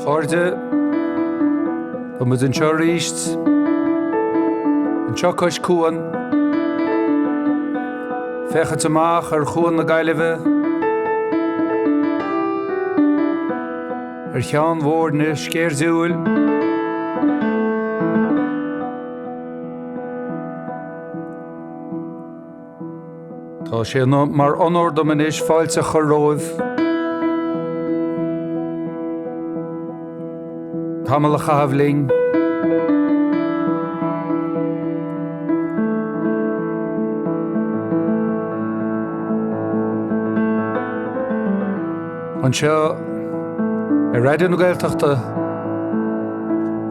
Chairde, tá muid anseo arís, anseo cois cuain, féachaint amach ar Chuan na Gaillimhe, ar Cheann Mhóirne sceirdiúil. Tá sé mar onóir dom anois fáilte a chur romhaibh. Tamall a chaitheamh linn. Anseo ar Raidió na Gaeltachta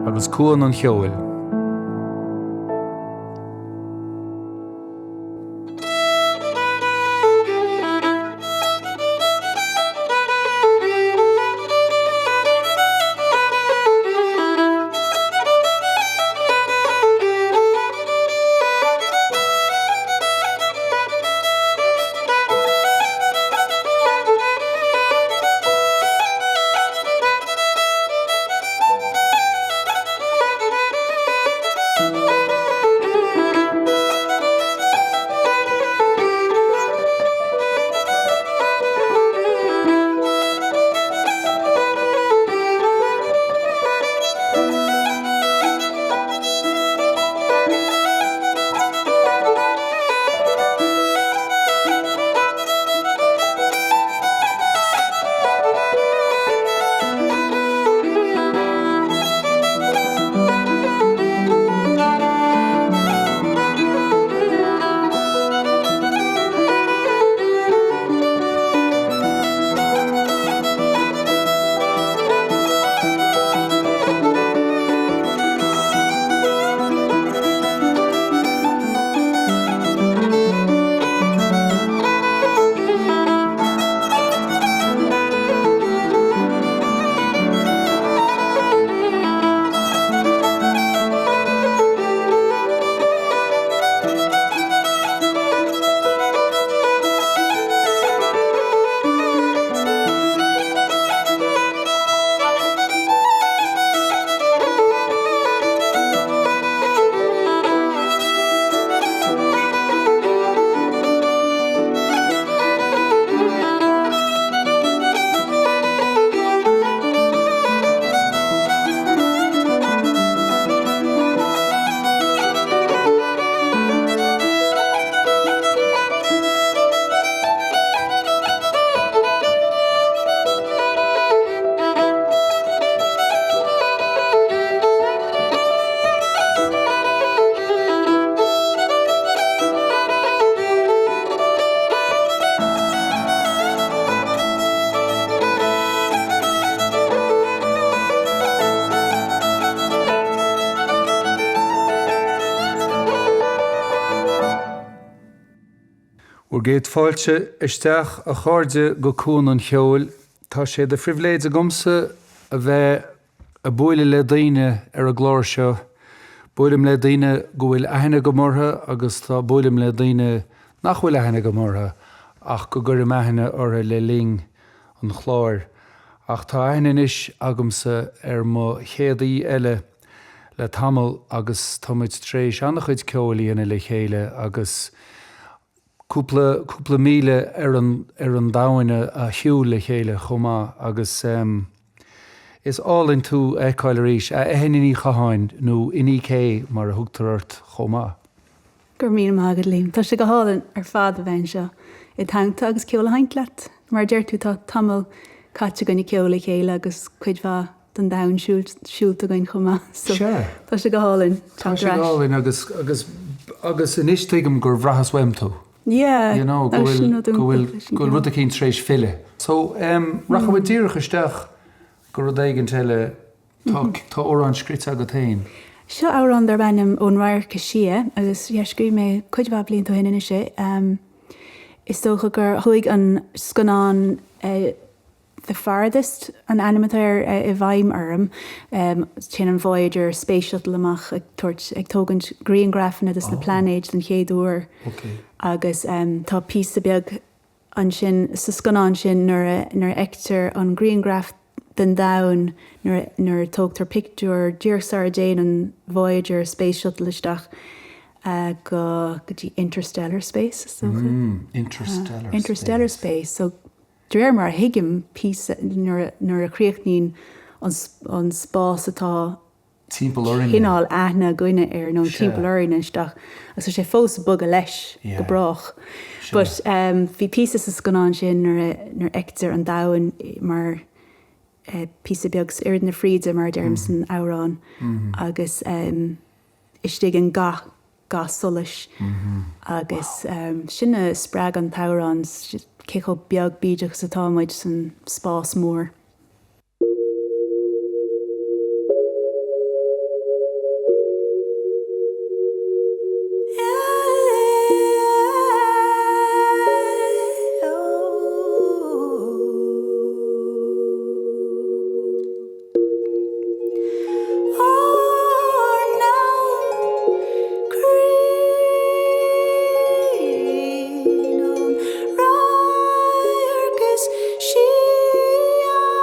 agus Cuan an Cheoil. Bhur gcéad fáilte isteach a chairde go Cuan an Cheoil. Tá sé de phribhléid agamsa a bheith ag buaileadh le daoine ar an gclár seo. Buailim le daoine go bhfuil aithne agam orthu agus tá buailim le daoine nach bhfuil aithne agam orthu ach go gcuirim aithne orthu le linn an chláir. Ach tá aithne anois agamsa ar mo chéad aoi eile le tamall agus tá muid tar éis an-chuid ceoil a dhéanamh le chéile agus cúpla, cúpla míle ar an, ar an domhain a shiúl le chéile chomh maith agus em is álainn tú a fheiceáil arís, a Eithne Ní Chatháin, nó Inni K mar a thugtar ort chomh maith. Go raibh míle maith agat, Liam. Tá sé go hálainn ar fad a bheith anseo i d'theannta agus ceol a sheinnt leat. Mar a deir tú, tá tamall caite againn ag ceol le chéile agus cuid mhaith den domhan siúlta againn chomh maith. So, Sea. tá sé go hálainn Tá teacht sé ar go ais. hálainn agus, agus, agus anois tuigim gur bhraitheas uaim tú. Yeah, You know, go agus sin bhfuil, rud go bhfuil, iontach leis an go bhfuil rud gceol. eicínt tar éis filleadh. So, em, rachaidh muid díreach isteach go rud éigint eile. Tá, tá amhrán scrite agat féin. Seo amhrán darb ainm Ón Radharc is Sia agus yeah, scríobh mé cuid mhaith blianta ó shin anois é. Em, is dócha gur chuaigh an scannán eh, The Farthest an ainm atá air i bhfeidhm orm. Téann an Voyager Space Shuttle amach ag tabhairt, ag tógaint grianghrafanna dos na pláinéid den chéad uair agus tá píosa beag ansin sa scannán sin nuair a, nuair a fheictear an grianghraf. den domhan nuair nuair a tógtar pictiúr díreach sara dtéann an Voyager Space Shuttle isteach go go dtí interstellar space is dócha. Mm, interstellar space. Interstellar space. So de réir mar a thuigim píosa nuair nuair a chríochnaíonn an an spás atá timpeall orainne. cineál aithne againne air nó timpeall orainne isteach agus tá sé fós ag bogadh leis go brách. But bhí píosa sa scannán sin nuair a nuair a fheictear an domhan mar píosa beag oiread na fríde mar a deirim san amhrán agus istigh i nga ga solais agus sin a spreag an t-amhrán cé chomh beag bídeach is atá muid san spás mór. Ár ndomhan cruinn an radharc is sia.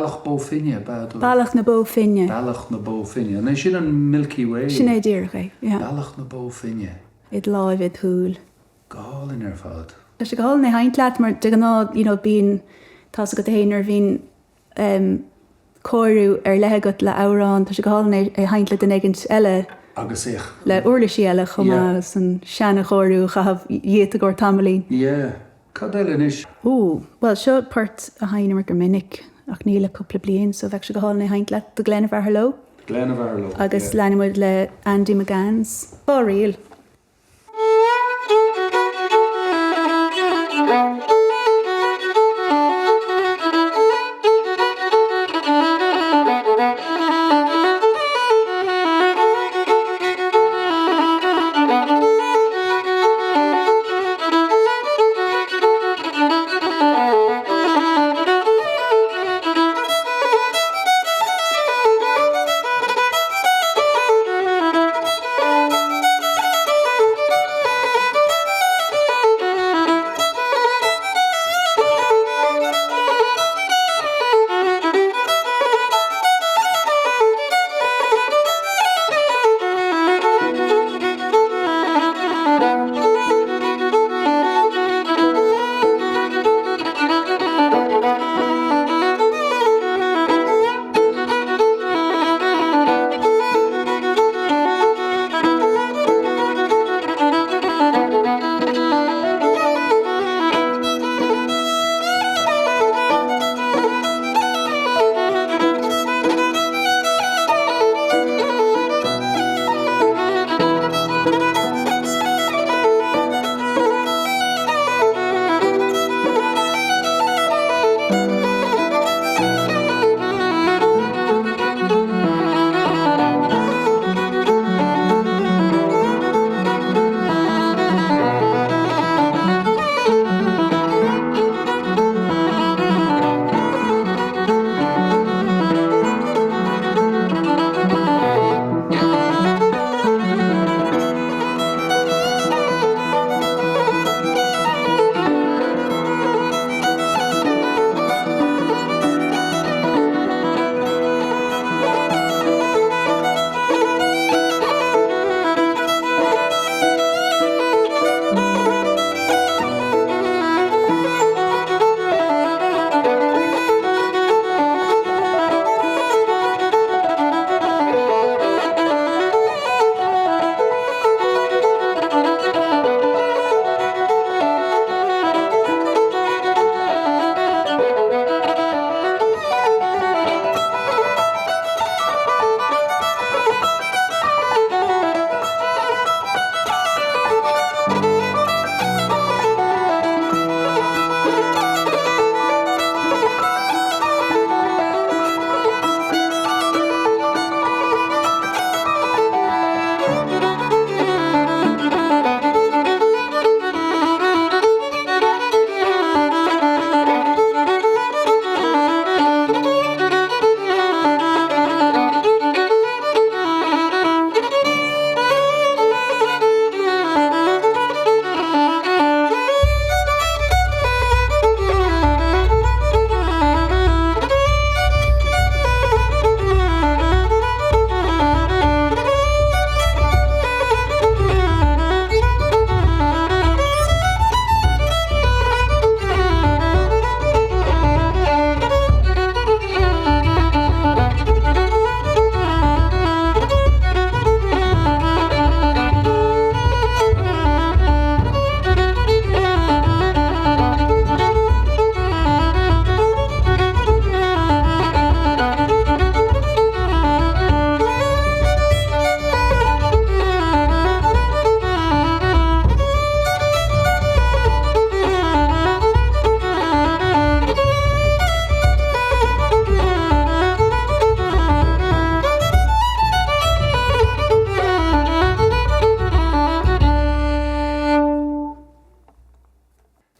Bealach Bó Finne, ab ea? Bealach na Bó Finne. Bealach na Bó Finne. An é sin an Milky Way? Sin é díreach é, yeah. Bealach na Bó Finne. Id láimh, id shúil. Go hálainn ar fad. Tá sé go hálainn é a sheinnt leat mar de ghnáth, you know, bíonn, tá's agat féin nuair a bhíonn em cóiriú ar leith agat le amhrán, tá sé go hálainn é a sheinnt le duine éigint eile, Agus é, le uirlisí eile chomh maith agus an seana-chóiriú a chaitheamh dhíot i gcomhair tamaillín. Yeah. Cad eile anois? Ó, bhuel, seo port a sheinneamar go minic ach ní le cúpla bliain so bheadh sé go hálainn é a sheinnt leat, The Glen of Aherlow. Glen of Aherlow, yeah. Agus leanfaidh muid le Andy McGanns. Dhá ríl.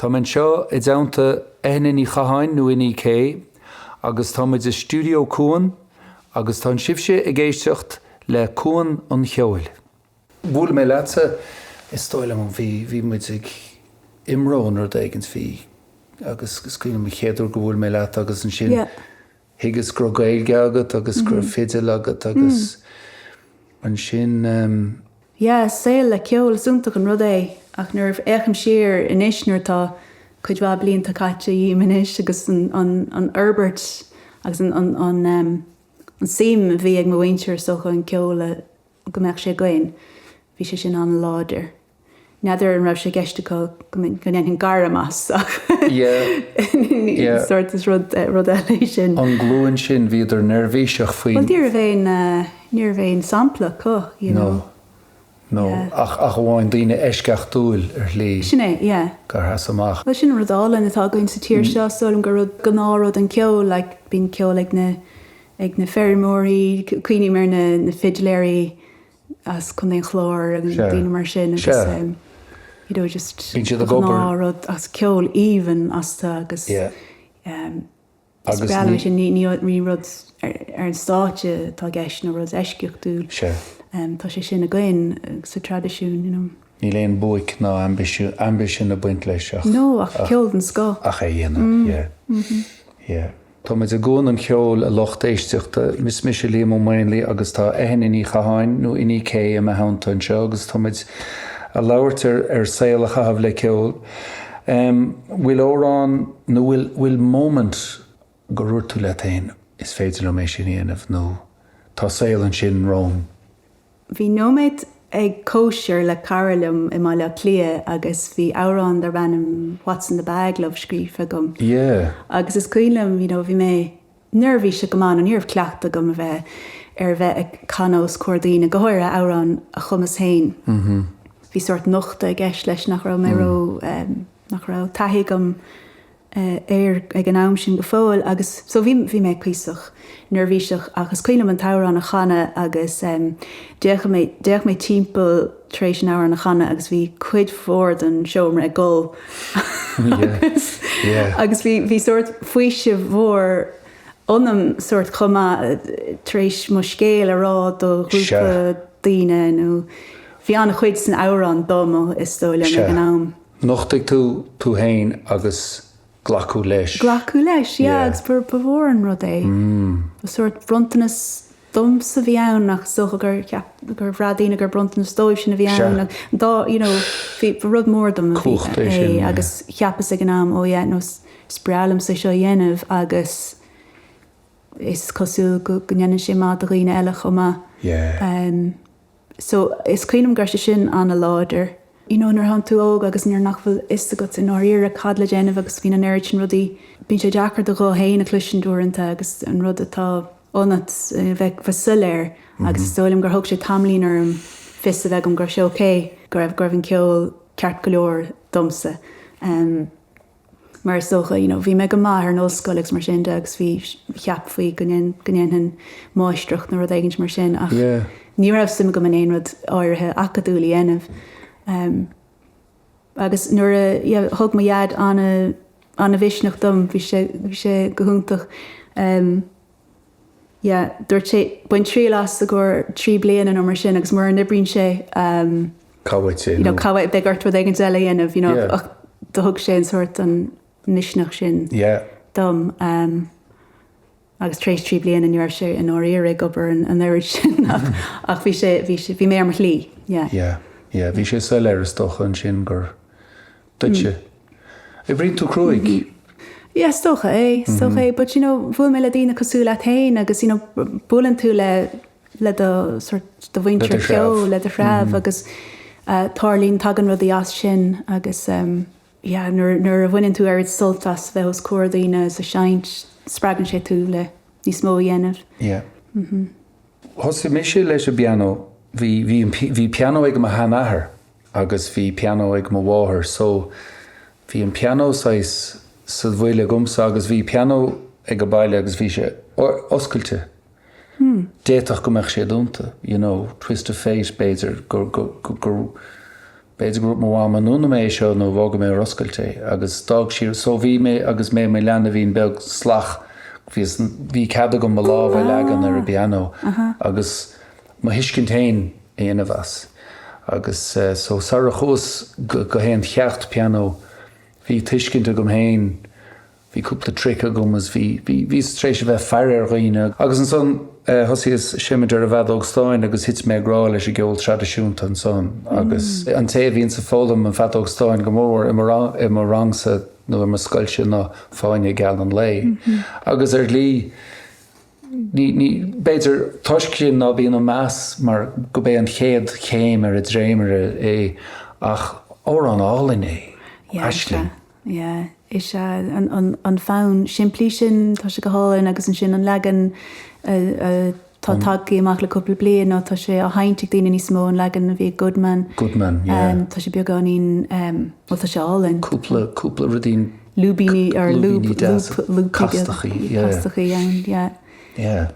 Tá mé anseo i dteannta Eithne Ní Chatháin nó Inni K agus tá muid i stiúideo Cuan agus tá sibhse ag éisteacht le Cuan an Cheoil. Bhuail mé leatsa, is dóigh liom, bhí, bhí muid ag IMRO nó rud éigint, bhí, agus is cuimhin liom an chéad uair go bhuail mé leat agus ansin. Thuigeas go raibh Gaeilge agat agus go raibh fidil agat agus ansin. Yeah, saol le ceol, is iontach an rud é ach nuair a fhéachaim siar anois nuair atá cuid mhaith blianta caite dhíom anois agus an fhorbairt agus an suim a bhí ag mo mhuintir is dócha an ceol a go mbeadh sé againn, bhí sé sin an-láidir. N'fheadar an raibh sé i gceist acu go ndéanfainn gairm as ach sórt is rud rud eile é sin. An ghlúin sin, bhíodar neirbhíseach faoin. Bhuel ní raibh aon, ní raibh aon sampla acu, you know. No, no, ach ach amháin daoine eisceachtúil ar shlí. Sin é, yeah. Gur sheas amach. Bhuel sin an rud álainn atá againn sa tír seo, is dóigh liom gur rud, gnáthrud an ceol, like bíonn ceol ag na, ag na feirmeoirí, cuimhním ar na na fidléirí, as Contae an Chláir agus daoine mar sin agus you know just Bíonn siad ag obair. Gnáthrud as ceol aoibhinn astu agus is breá liom é sin, ní rud ar an stáitse atá i gceist nó rud eisceachtúil. Tá sé sin againn sa traidisiún you know. Níl aon buaic ná ambition ag baint leis ach. No, ach ceol den scoth. Ach é a dhéanamh, yeah. Yeah. Tá muid i gCuan an Cheoil, a lucht éisteachta. Is mise Liam Ó Maonlaí agus tá Eithne Ní Chatháin, nó Inni K, i mo theannta anseo agus tá muid a labhairt ar ar saol a chaitheamh le ceol. Bhfuil amhrán nó bhfuil bhfuil moment gur dhúirt tú leat féin is féidir liom é sin a dhéanamh nó tá saol ansin romham? Bhí nóiméad ag cóisir le cara liom i mBaile Átha Cliath agus bhí amhrán darb ainm 'What's in the Bag, Love' scríofa agam. Yeah. Agus is cuimhin liom, you know, bhí mé neirbhíseach go maith nó ní raibh cleachtadh agam a bheith ar bheith ag canadh os comhair daoine, go háirithe amhrán a chumas féin. Bhí sórt nochtadh i gceist leis nach raibh mé ró, nach raibh taithí agam air ag an am sin go fóill agus so bhí bhí mé cuíosach neirbhíseach ach is cuimhin liom an t-amhrán a chanadh agus d'fhéach mé d'fhéach mé timpeall tar éis an amhrán a chanadh agus bhí cuid mhór den seomra ag gol agus agus bhí bhí sórt faoiseamh mhór ionam sórt chomh maith tar éis mo scéal a rá do ghrúpa daoine nó bhí an-chuid san amhrán dom is dóigh liom ag an am. Nochtaigh tú tú féin agus glacadh leis. Glacadh leis, yeah, agus ba mhór an rud é. Ba sórt bronntanas domsa a bhí ann ach is dócha gur cheap, gur bhraith daoine gur bronntanas dóibh sin a bhí ann. Dá, you know, bhí, ba rud mór dom a bhí é agus cheapas ag an am, oh yeah, no, is breá liomsa é seo a dhéanamh agus is cosúil go ndéanann sé maith do dhaoine eile chomh maith. Yeah. So, is cuimhin liom go raibh sé sin an-láidir. You know, nuair atánn tú óg agus nuair nach bhfuil fhios agat i ndáiríre cad le déanamh agus bíonn an oiread sin rudaí, bíonn sé deacair do ghuth féin a chloisint uaireanta agus an rud atá ionat a bheith bheith soiléir agus is dóigh liom gur thóg sé tamaillín orm fios a bheith agam go raibh sé ok, go raibh, go raibh an ceol ceart go leor domsa. Um. mar is dócha, you know, bhí mé go maith ar an ollscoil agus mar sin de agus bhí, cheapfaí go go ndéanfainn máistreacht nó rud éigint mar sin ach Yeah. ní raibh suim agam in aon rud áirithe acadúil a dhéanamh. Um, agus nuair a, yeah, thug mo dhaid ana, ana-mhisneach dom, bhí sé, bhí sé go hiontach. Um, yeah, dúirt sé, bain triail as i gcomhair 3 bliana nó mar sin agus mura n-oibríonn sé, um, Cá bhfuil sé you know, cá bhfuil, beidh ort rud éigin eile a dhéanamh, you know, yeah. ach do thug sé an sórt an misneach sin yeah. dom. Um, agus tar éis 3 bliana ní raibh sé i ndáiríre ag obair an, an oiread sin ach, ach bhí sé, bhí sé, bhí mé ar mo shlí. Yeah. Yeah, yeah. Bhí sé soiléir is dócha ansin gur duitse. Oibríonn tú cruaidh. Yeah, is dócha é, is dócha é. But you know, bhuail mé le daoine cosúil leat féin agus you know, buaileann tú le le do sort do mhuintir cheoil, le do threabh agus tarlaíonn, tagann rudaí as sin agus um, yeah, nuair, nuair a bhaineann tú oiread sult as bheith os comhair daoine is ag seinnt, spreagann sé tú le níos mó a dhéanamh. Yeah. Thosaigh mise leis an bpianó, bhí, bhí, bhí pianó ag mo sheanathair agus bhí pianó ag mo mháthair so bhí an pianó saghas sa bhfuil agamsa agus bhí pianó ag an baile agus bhí sé oscailte. D'fhéadfadh go mbeadh sé dúnta, you know, twist of fate b'fhéidir gur, gur, gur, b'fhéidir go raibh mo mham an ndúnfaidh mé é seo nó fágfaidh mé ar oscailt é agus d'fhág sí so bhí mé agus mé i mo leanbhín beag salach bhí, bhí cead agam mo lámh a leagan ar an bpianó agus mo thuiscint féin a dhéanamh as. Agus so sara chuas go haon cheacht pianó, bhí tuiscint agam féin. Bhí cúpla trick agam agus bhí, bhí, bhíos tar éis a bheith ag faire ar dhaoine. Agus ansan thosaíos ag seimint ar an bhfeadóg stáin agus thit mé i ngrá leis an gceol traidisiúnta ansan. Agus an té a bhíonns ag foghlaim an feadóg stáin go mórmhór i mo, i mo rangsa nó i mo scoilse ná Fáinne Geal an Lae. Agus ar shlí, ní, ní, b'fhéidir toisc sin ná bíonn an meas mar go b'é an chéad chéim ar an dréimire é ach amhrán álainn é, Aisling. Yeah, is ea, an fonn simplí sin, tá sé go hálainn agus ansin an leagan atá tagtha amach le cúpla bliain nó tá sé á sheinnt ag daoine níos mó, an leagan a bhí ag Goodman. Goodman, yeah. Tá sé beagáinín, bhuel tá sé álainn. Cúpla, cúpla ruidín. Lúibíní or lúb, lúb, lúb, castachaí, yeah. Castachaí ann, yeah. Yeah.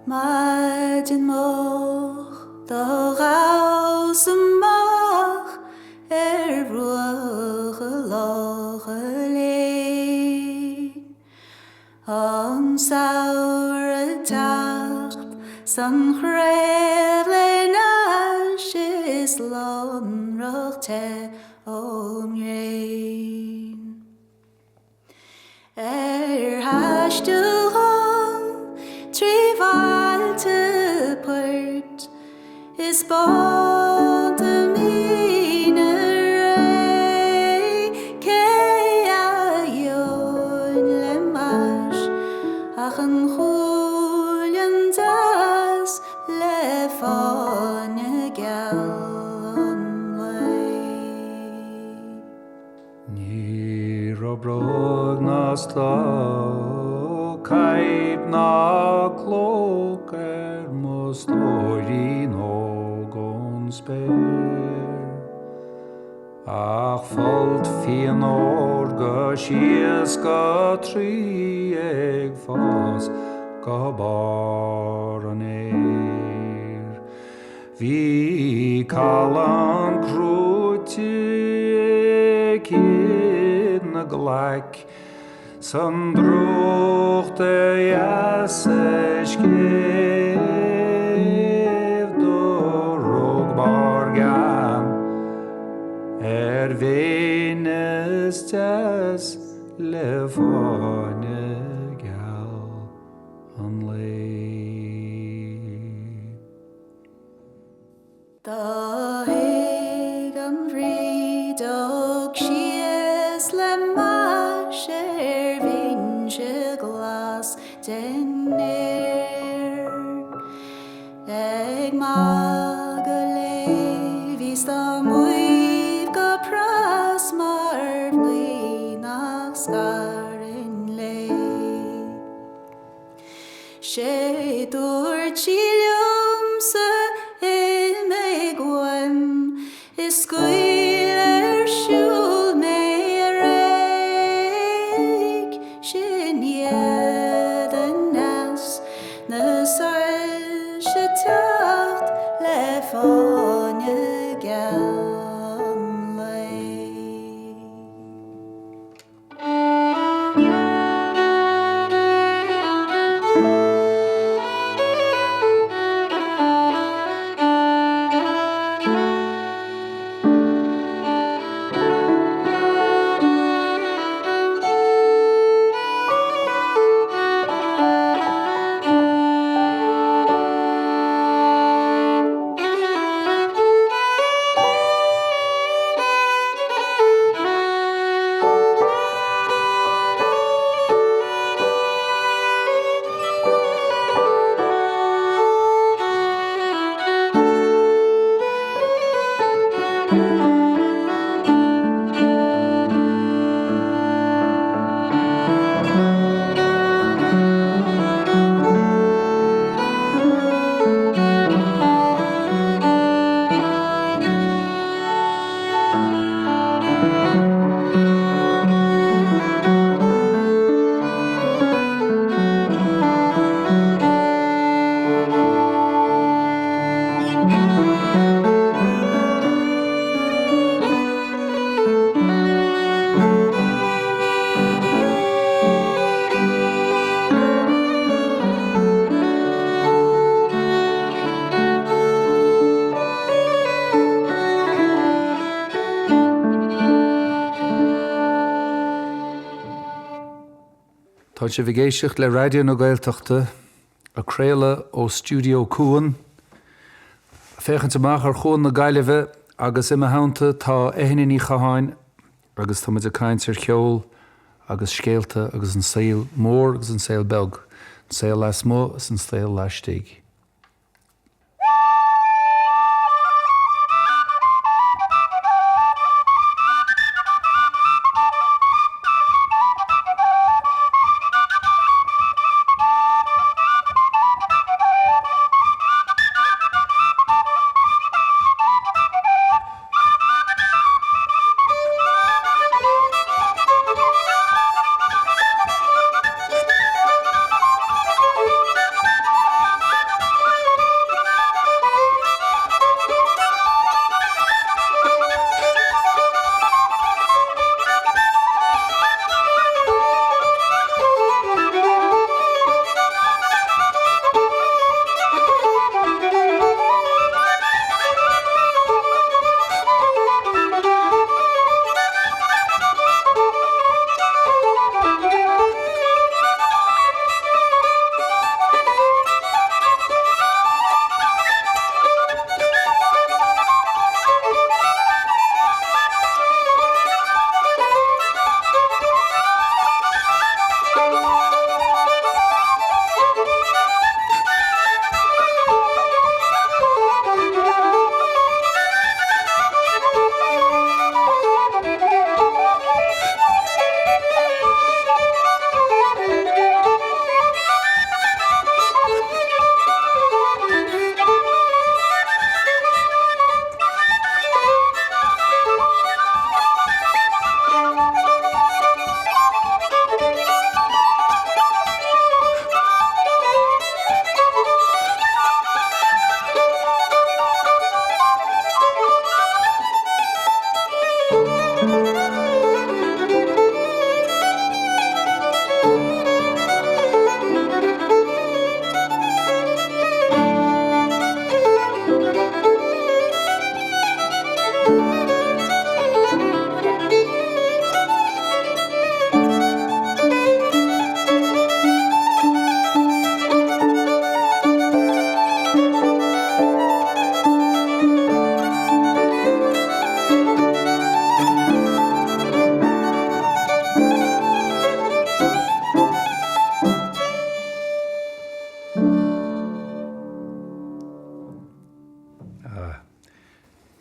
Maidin mhoch do ghabhas amach ar bhruacha Locha Léin. An samhradh ag teacht 's an chraobh le n-ais is lonrach te ón ngréin. Ar thaisteal dhom trí bhailte poirt is bánta míne réidh, cé a gheobhainn le m'ais ach an cuaillean deas le fáinne geal an lae. Ní raibh bróg ná stoc, caidhp ná clóca ar mo stóirín óg ón spéir, ach folt fíon órga síos go Traí ag fás go barr an fhéir. Bhí callán crúite aici ina glaic 's an drúcht ar dheas a scéimh do rug barr gean ar Véineas deas le fáinne geal an lae. Do shuigh an bhrídeog síos le m'ais ar bhinse glas den fhéar. Ag magadh léi bhíos dá maíomh go pras mar mhnaoi nach scarfainn léi. Tá sibh ag éisteacht le Raidió na Gaeltachta, ag craoladh ó Stiúideo Cuan, ag féachaint amach ar Chuan na Gaillimhe agus i mo theannta tá Eithne Ní Chatháin agus tá muid ag caint ar cheol agus scéalta agus an saol mór agus an saol beag, an saol lasmuigh is an saol laistigh.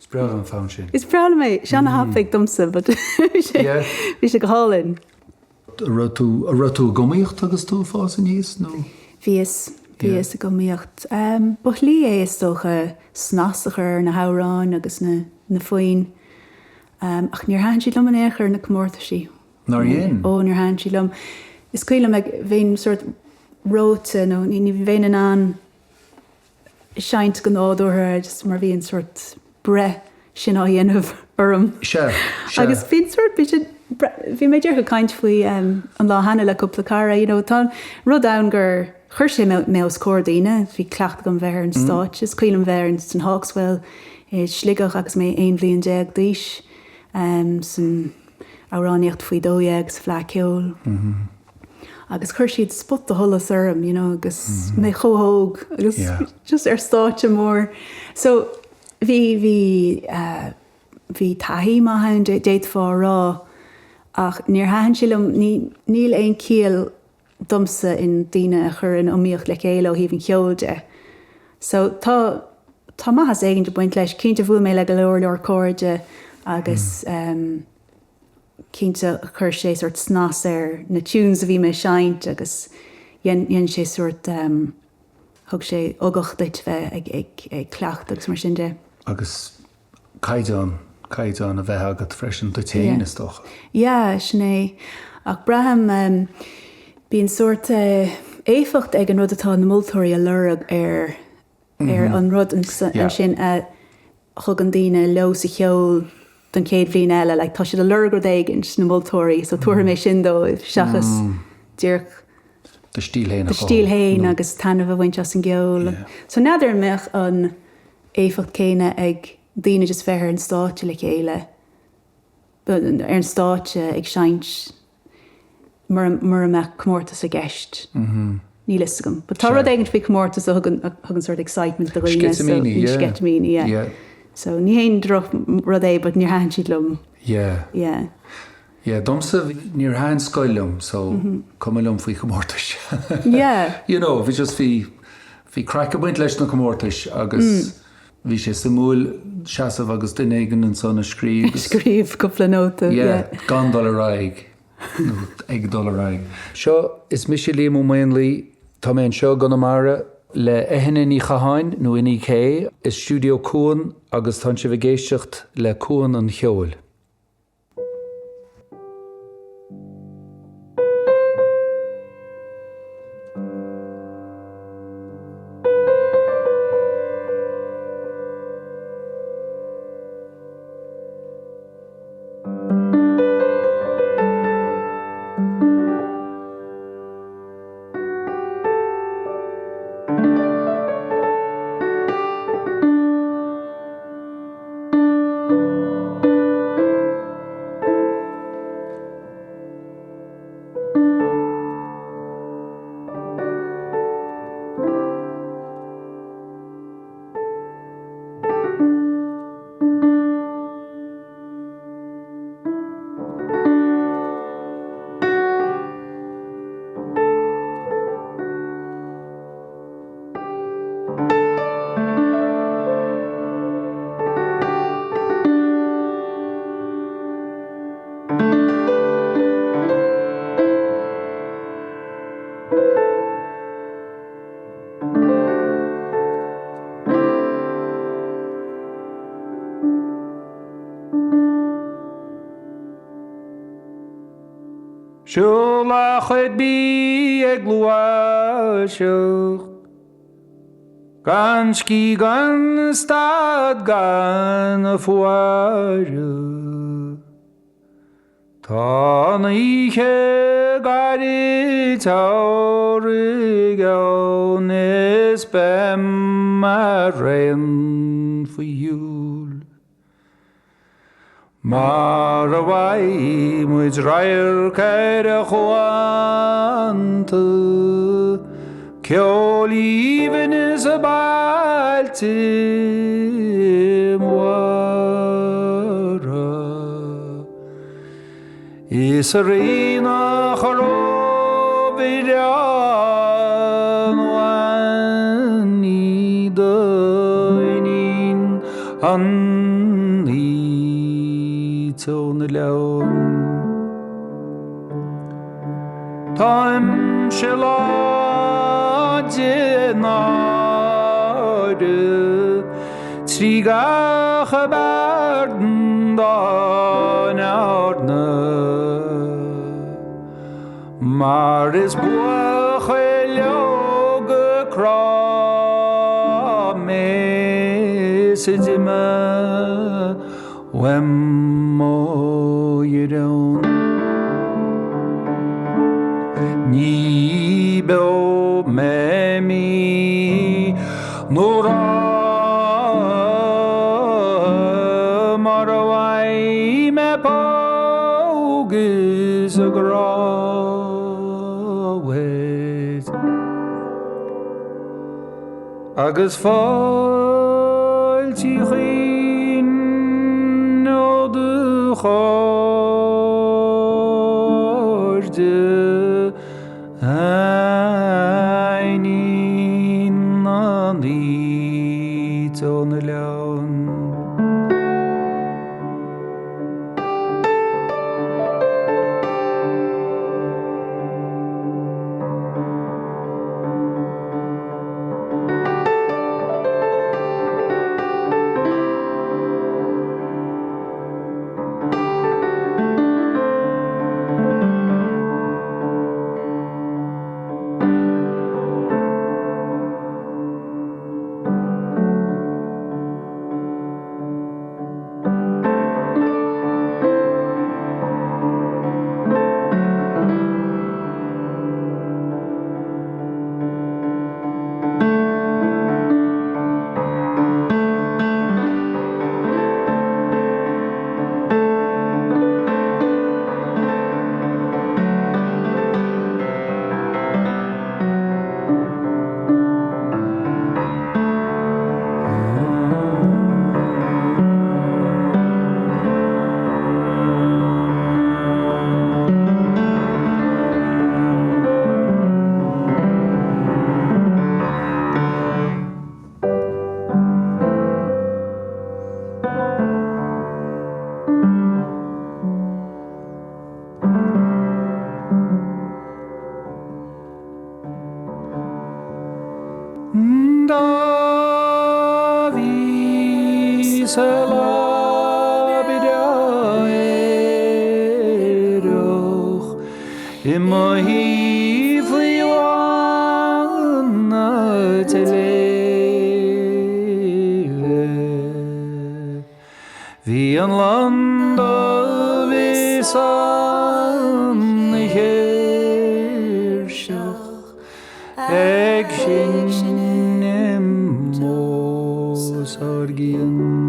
Is breá liom an fonn sin. Is breá liom é. Sé ana-thapaidh domsa but bhí sé go hálainn. An raibh tú, an raibh tú ag iomaíocht agus tú ag fás aníos nó? Bhíos, bhíos ag iomaíocht. Ba shlí é is dócha snas a chur ar na hamhráin agus na, na foinn. Ach níor thaitin siad liom in aon chor na comórtaisí. Nár dhein? Ó, níor thaitin siad liom. Is cuimhin liom ag, bheinn sort reoite nó ní, ní bheinn in ann seinnt go nádúrtha just mar bhí an sort breith sin á dhéanamh orm. Sea, sea. Agus bhí an sort, bhí sé, bhí mé díreach ag caint faoi an lá cheana le cúpla cara, you know, tá rud ann gur chuir sé mé os comhair daoine, bhí cleachtadh agam bheith ar an stáitse, is cuimhin liom bheith ar an, san Hawkswell i Sligeach agus mé 11 bhliain d'aois, san amhránaíocht faoi 12 sa Fleadh Ceoil. Agus chuir siad spotsholas orm, you know, agus mé chomh hóg agus just ar stáitse mór. So bhí, bhí, bhí taithí maith ann, d'fhéadfá a rá, ach níor thaitin sé liom, ní, níl aon ciall domsa in daoine a chur in iomaíocht le chéile ó thaobh an cheoil de. So tá, tá maitheas éigin ag baint leis. Cinnte bhuail mé le go leor leor cairde agus, cinnte chuir sé sort snas ar na tunes a bhí mé ag seinnt agus dhein, dhein sé sort ehm thug sé ugach duit bheith ag, ag, ag cleachtadh agus mar sin de. Agus caighdeán, caighdeán a bheith agat freisin duit féin is dócha. Yeah, sin é. Ach braithim ehm bíonn sort eh éifeacht ag an rud atá na moltóirí a lorg ar, ar an rud ansin a thugann daoine leo sa cheol don chéad bhliain eile, like tá siad ag lorg rud éigin, na moltóirí, so tabharfaidh mé sin dóibh seachas díreach do stíl féin a do stíl féin agus taitneamh a bhaint as an gceol. So n'fheadar an mbeadh an éifeacht céanna ag daoine just bheith ar an stáitse le chéile, ar an stáitse ag seinnt. mura mura mbeadh comórtas i gceist. Níl fhios agam. But tá rud éigin faoi comórtas a thugann a thugann sort excitement do dhaoine. Sceitimíní, yeah. Sceitimíní, yeah. Yeah. So ní haon droch rud é but níor thaitin siad liom. Yeah. Yeah. Yeah, domsa níor thaitin scoil liom so cuma liom faoi chomórtais. Yeah. You know, bhí just bhí bhí craic ag baint leis na comórtais agus bhí sé suimiúil seasamh agus duine éigin ansan a scríobh agus. Scríobh cúpla nóta, yeah. Yeah, gan dul ar aghaidh. nó ag dul ar aghaidh. Seo, is mise Liam Ó Maonlaí, tá mé anseo i gConamara le Eithne Ní Chatháin, nó Inni K, i stiúideo Cuan agus tánn sibh ag éisteacht le Cuan an Cheoil. Siúl a chuid bí ag gluaiseacht, Gan scíth gan stad gan faire. Tá an oíche gairid samhraidh ann is beidh maraon faoi shiúl. Mar a bhfaighidh muid radharc ar a chuanta, ceol aoibhinn is bailte móra. Is a Rí nach rómhaireá nó ní do iníon an oíche ón oileán. Táimse lán de náire 3 gach beart dá ndearna, mar is buachaill óg crá mé is a d'imigh uaim ó dheireadh. Ní beo mé mí nó ráithe mura bhfaighidh mé póg is grá uait. Agus fáilte Uí Chuinn ó do chairde a iníon an oíche ón oileán. Sa lá breá aerach i mo shuí faoi bhláth na sléibhe. Bhí an lon dubh is an-ghéirseach ag seinm os ár gcionn.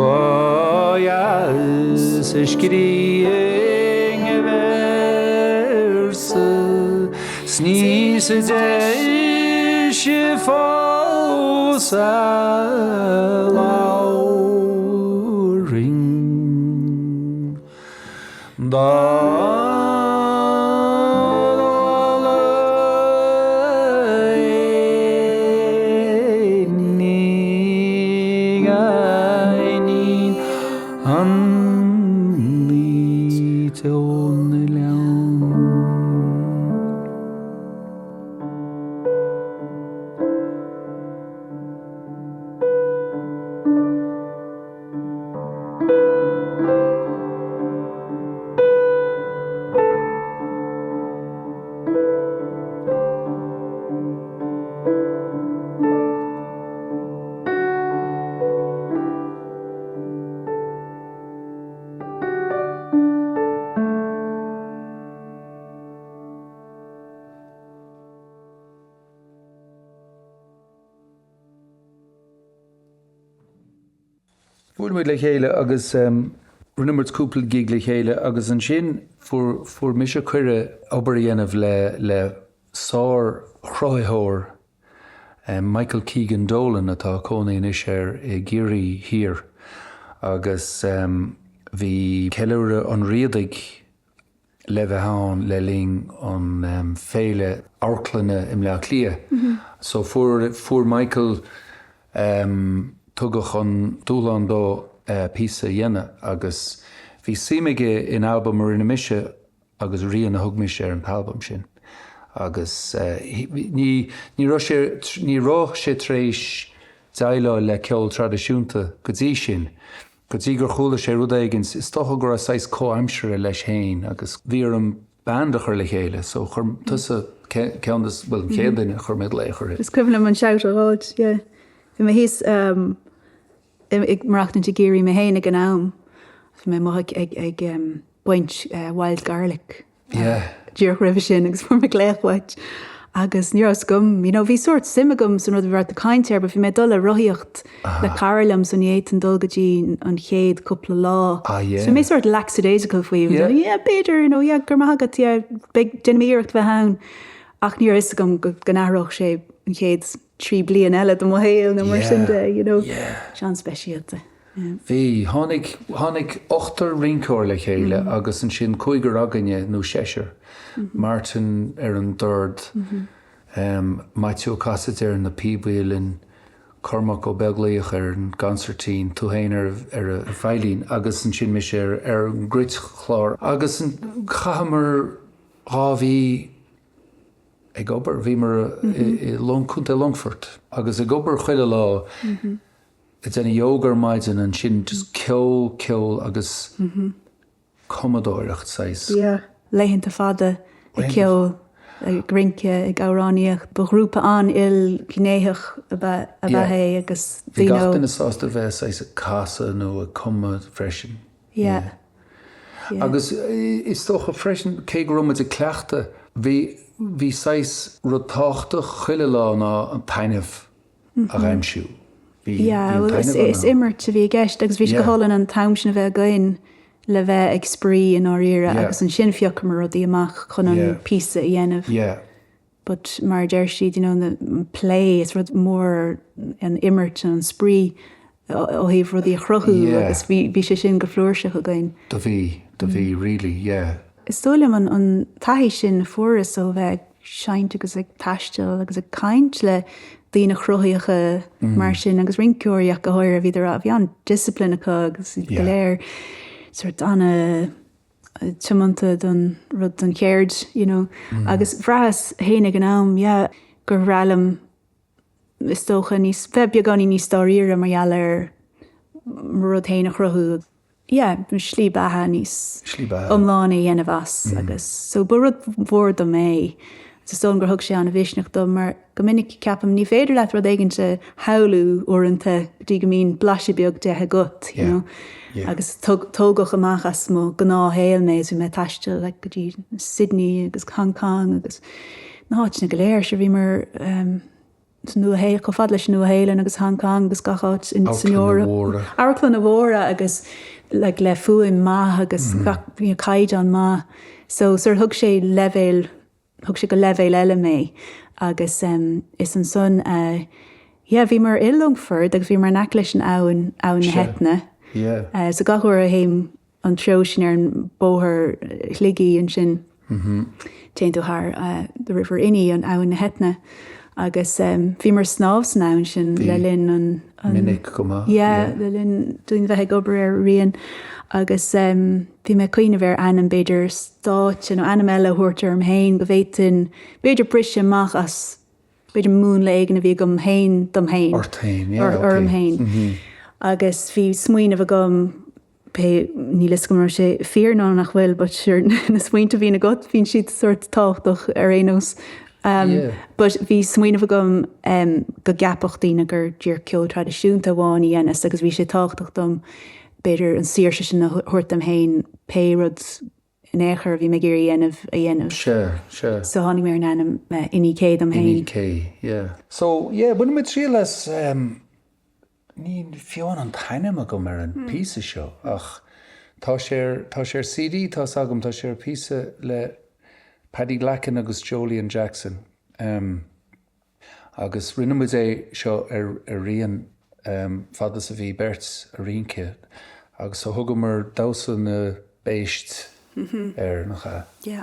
Ba dheas a scríobhainn véarsa 's níos deise fós a labhrainn dá n-éinín an fhlaoit ón oileán. Bhuail muid le chéile agus rinne muid cúpla gig le chéile agus ansin fuair fuair mise cuireadh obair a dhéanamh le le sár-chruthaitheoir Michael Keegan Dolan atá ag cónaí anois ar i gCiarraí Thiar agus bhí Ceiliúradh an Riadaigh le bheith ann le linn an féile amharclainne i mBleá Cliath. So fuair fuair Michael tugadh an dúshlán dó píosa a dhéanamh agus bhí suim aige in albam a rinne mise agus Rian a thug mise ar an t-albam sin agus ní ní raibh sé ní raibh sé tar éis déileáil le ceol traidisiúnta go dtí sin, go dtí gur chuala sé rud éigin, is dócha go raibh saghas comhaimseartha leis féin agus bhí orm band a chur le chéile so chuir tusa ceann de, bhuel an chéad duine a chuir mé glaoch uirthi. Is cuimhin liom an shout a dh'fháilt, yeah. Bhí mé thíos ag maireachtaint i gCiarraí mé féin ag an am, bhí mé amuigh ag ag baint wild garlic díreach roimhe sin agus fuair mé glaoch uait agus ní raibh fhios agam, you know, bhí sórt suim agam san rud a bhí tú ag caint air but bhí mé ag dul ar rothaíocht le cara liom so ní fhéadfainn dul go dtí an chéad cúpla lá. So bhí mé sórt lackadaisical faoi, yeah, yeah b'fhéidir, you know, yeah, go raibh maith agat, yeah, beidh, déanfaidh mé iarracht bheith ann ach ní raibh fhios agam go go n-athródh sé an chéad 3 bliain eile de mo shaol nó mar sin de, you know. Sé an-speisialta. Bhí. Tháinig, tháinig ochtar rinceoir le chéile agus ansin cúigear againne, nó seisear, Martin ar an dord, Maitiú Ó Casaide ar na píobaí uilleann, Cormac Ó Beaglaoich ar an gconsairtín, tú féin ar, ar an veidhlín agus ansin mise ar, ar an gcruitchlár. Agus chaitheamar 2 mhí ag obair. Bhíomar i Contae Longfoirt agus ag obair chuile lá. Ag déanamh yoga ar maidin, ansin just ceol, ceol agus cumadóireacht saghas. Yeah. Laethanta fada ag ceol, ag rince, ag amhránaíocht. Ba ghrúpa an-ilghnéitheach ab ea é agus daoine ó. Bhí gach duine sásta bheith saghas ag casadh nó ag cumadh freisin. Yeah. Yeah. Agus is dócha freisin, cé go raibh muid ag cleachtadh, bhí, bhí saghas rud tábhachtach chuile lá ná an taitneamh. a aimsiú. Bhí an taitneamh ann. Is imirt a bhí i gceist agus bhí sé go hálainn an t-am sin a bheith againn le bheith ag spraoi i ndáiríre agus ansin phiocamar rudaí amach chun an píosa a dhéanamh. But mar a deir siad, you know, an plé, is rud mór an imirt an spraoi ó thaobh rudaí a chruthú agus bhí sé sin go flúirseach againn. Do bhí, do bhí, really, yeah. Is dóigh liom an taithí sin a fuaireas ó bheith ag seinnt agus ag taisteal agus ag caint le daoine cruthaitheacha mar sin agus rinceoirí ach go háirithe, bhíodar, bhí an-discipline acu agus iad go léir sort ana tiomanta don rud, don cheird, you know. Agus bhraitheas féin ag an am, yeah, gur bhreá liom. is dócha, níos, bheith beagáinín níos dáiríre mar gheall ar mo rud féin a chruthú. Yeah, slí beatha níos iomláine a dhéanamh as agus so ba rud mhór dom é. Is dóigh liom gur thug sé an-mhisneach dom mar go minic ceapaim ní féidir leat rud éigin a shamhlú uaireanta go dtí go mbíonn blaiseadh beag de agat, you know. Agus tógadh amach as mo ghnáthshaol mé is bhí mé ag taisteal like go dtí Sydney agus Hong Kong agus na háiteanna go léir, sure bhíomar um, sa Nua-Shéalainn, chomh fada leis an Nua-Shéalainn agus Hong Kong agus gach áit san Eoraip. Amharclanna mhóra agus like le fuaim maith agus gach you know caighdeán maith. So sort thug sé leibhéal, thug sé go leibhéal eile mé agus em is ansan eh yeah bhíomar i Longfort agus bhíomar in aice leis an abhainn, Abhainn na hEithne. Yeah. So gach uair a théim an treo sin ar an bóthar Shligigh ansin. Téann tú thar the River Inny, an Abhainn na hEithne, agus bhíomar ag snámh san abhainn sin le linn an. Minic go maith. Yeah, le linn dúinn bheith ag obair ar Rian agus bhí mé ag cuimhneamh ar ainm b'fhéidir stáitse nó ainm eile a thabhairt orm féin go bhféadfainn b'fhéidir briseadh amach as b'fhéidir múnla éigin a bhí agam féin dom féin. Ort féin, yeah, okay. Orm féin. Agus bhí smaoineamh agam pé, níl fhios agam an raibh sé fíor nó nach bhfuil, but sure, na smaointe a bhíonn agat, bíonn siad sórt tábhachtach ar aon nós. Um, yeah. But bhí smaoineamh agam um, go gceapfadh daoine gur díreach ceol traidisiúnta amháin a dhéanas agus bhí sé tábhachtach dom b'fhéidir an saoirse sin a thabhairt dom féin pé rud in aon chor a bhí mé ag iarraidh a dhéanamh a dhéanamh. Sea, sea. So tháinig mé ar an ainm Inni K dom féin. Inni K, yeah. So, yeah, bhain mé triail as um, Níl fiú an t-ainm agam ar an píosa seo ach tá sé ar, tá sé ar CD, tá's agam, tá sé ar píosa le Paddy Glackin agus Jolyon Jackson. Agus rinne muid é seo ar ar Rian fad is a bhí beirt ag rince agus so thugamar Damhsa na bPéist air, nach ea? Yeah.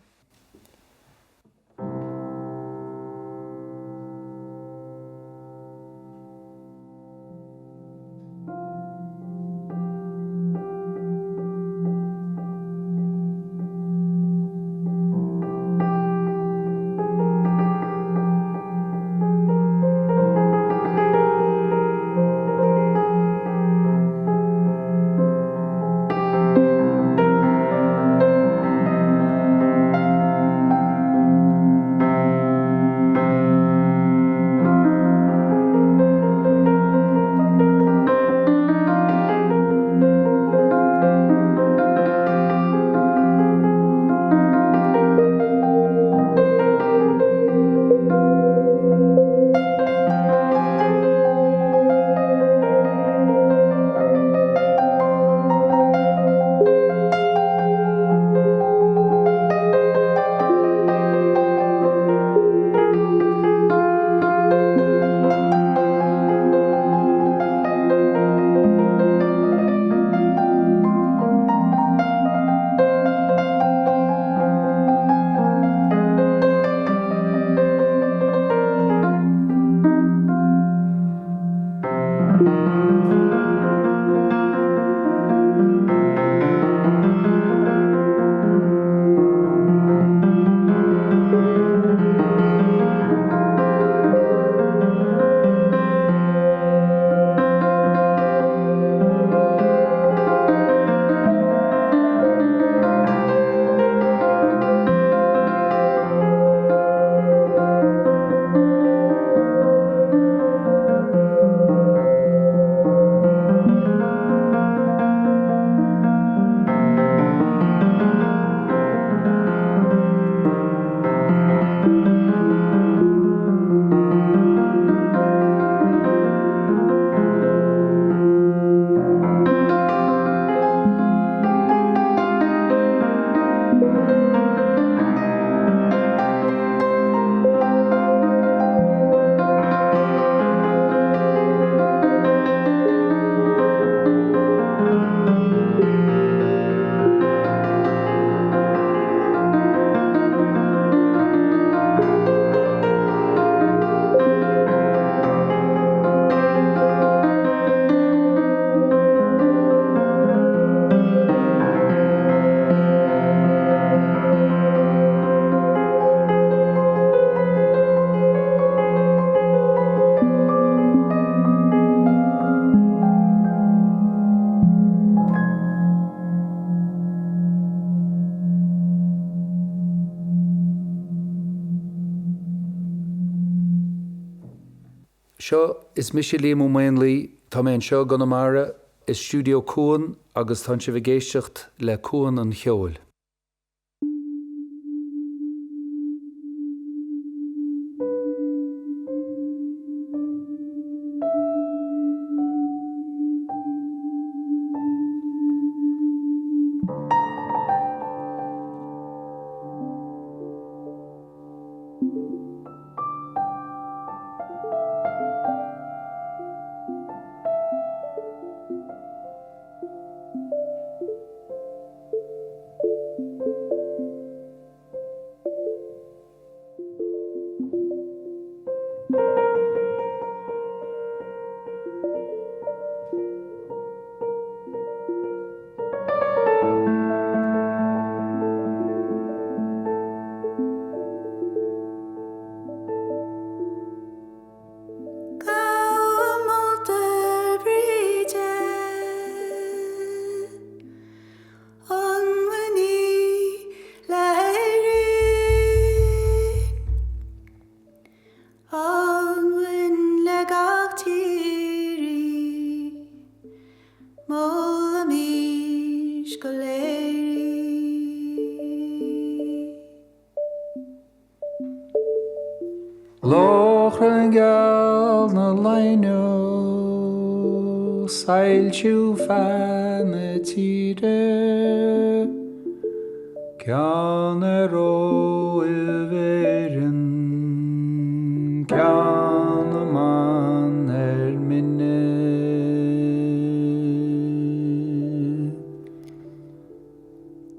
Seo, is mise Liam Ó Maonlaí, tá mé anseo i gConamara, i stiúideo Cuan agus tánn sibh ag éisteacht le Cuan an Cheoil. Gabhaim moltar Bríde, an bhfuil ní le hÉirinn, an bhfuil le gach tír í, molaimís go léir í. Lóchrann geal na Laighneach, Soilsiú feadh na tíre, Ceann ar Róimh Éireann, Ceann na mban ar mine.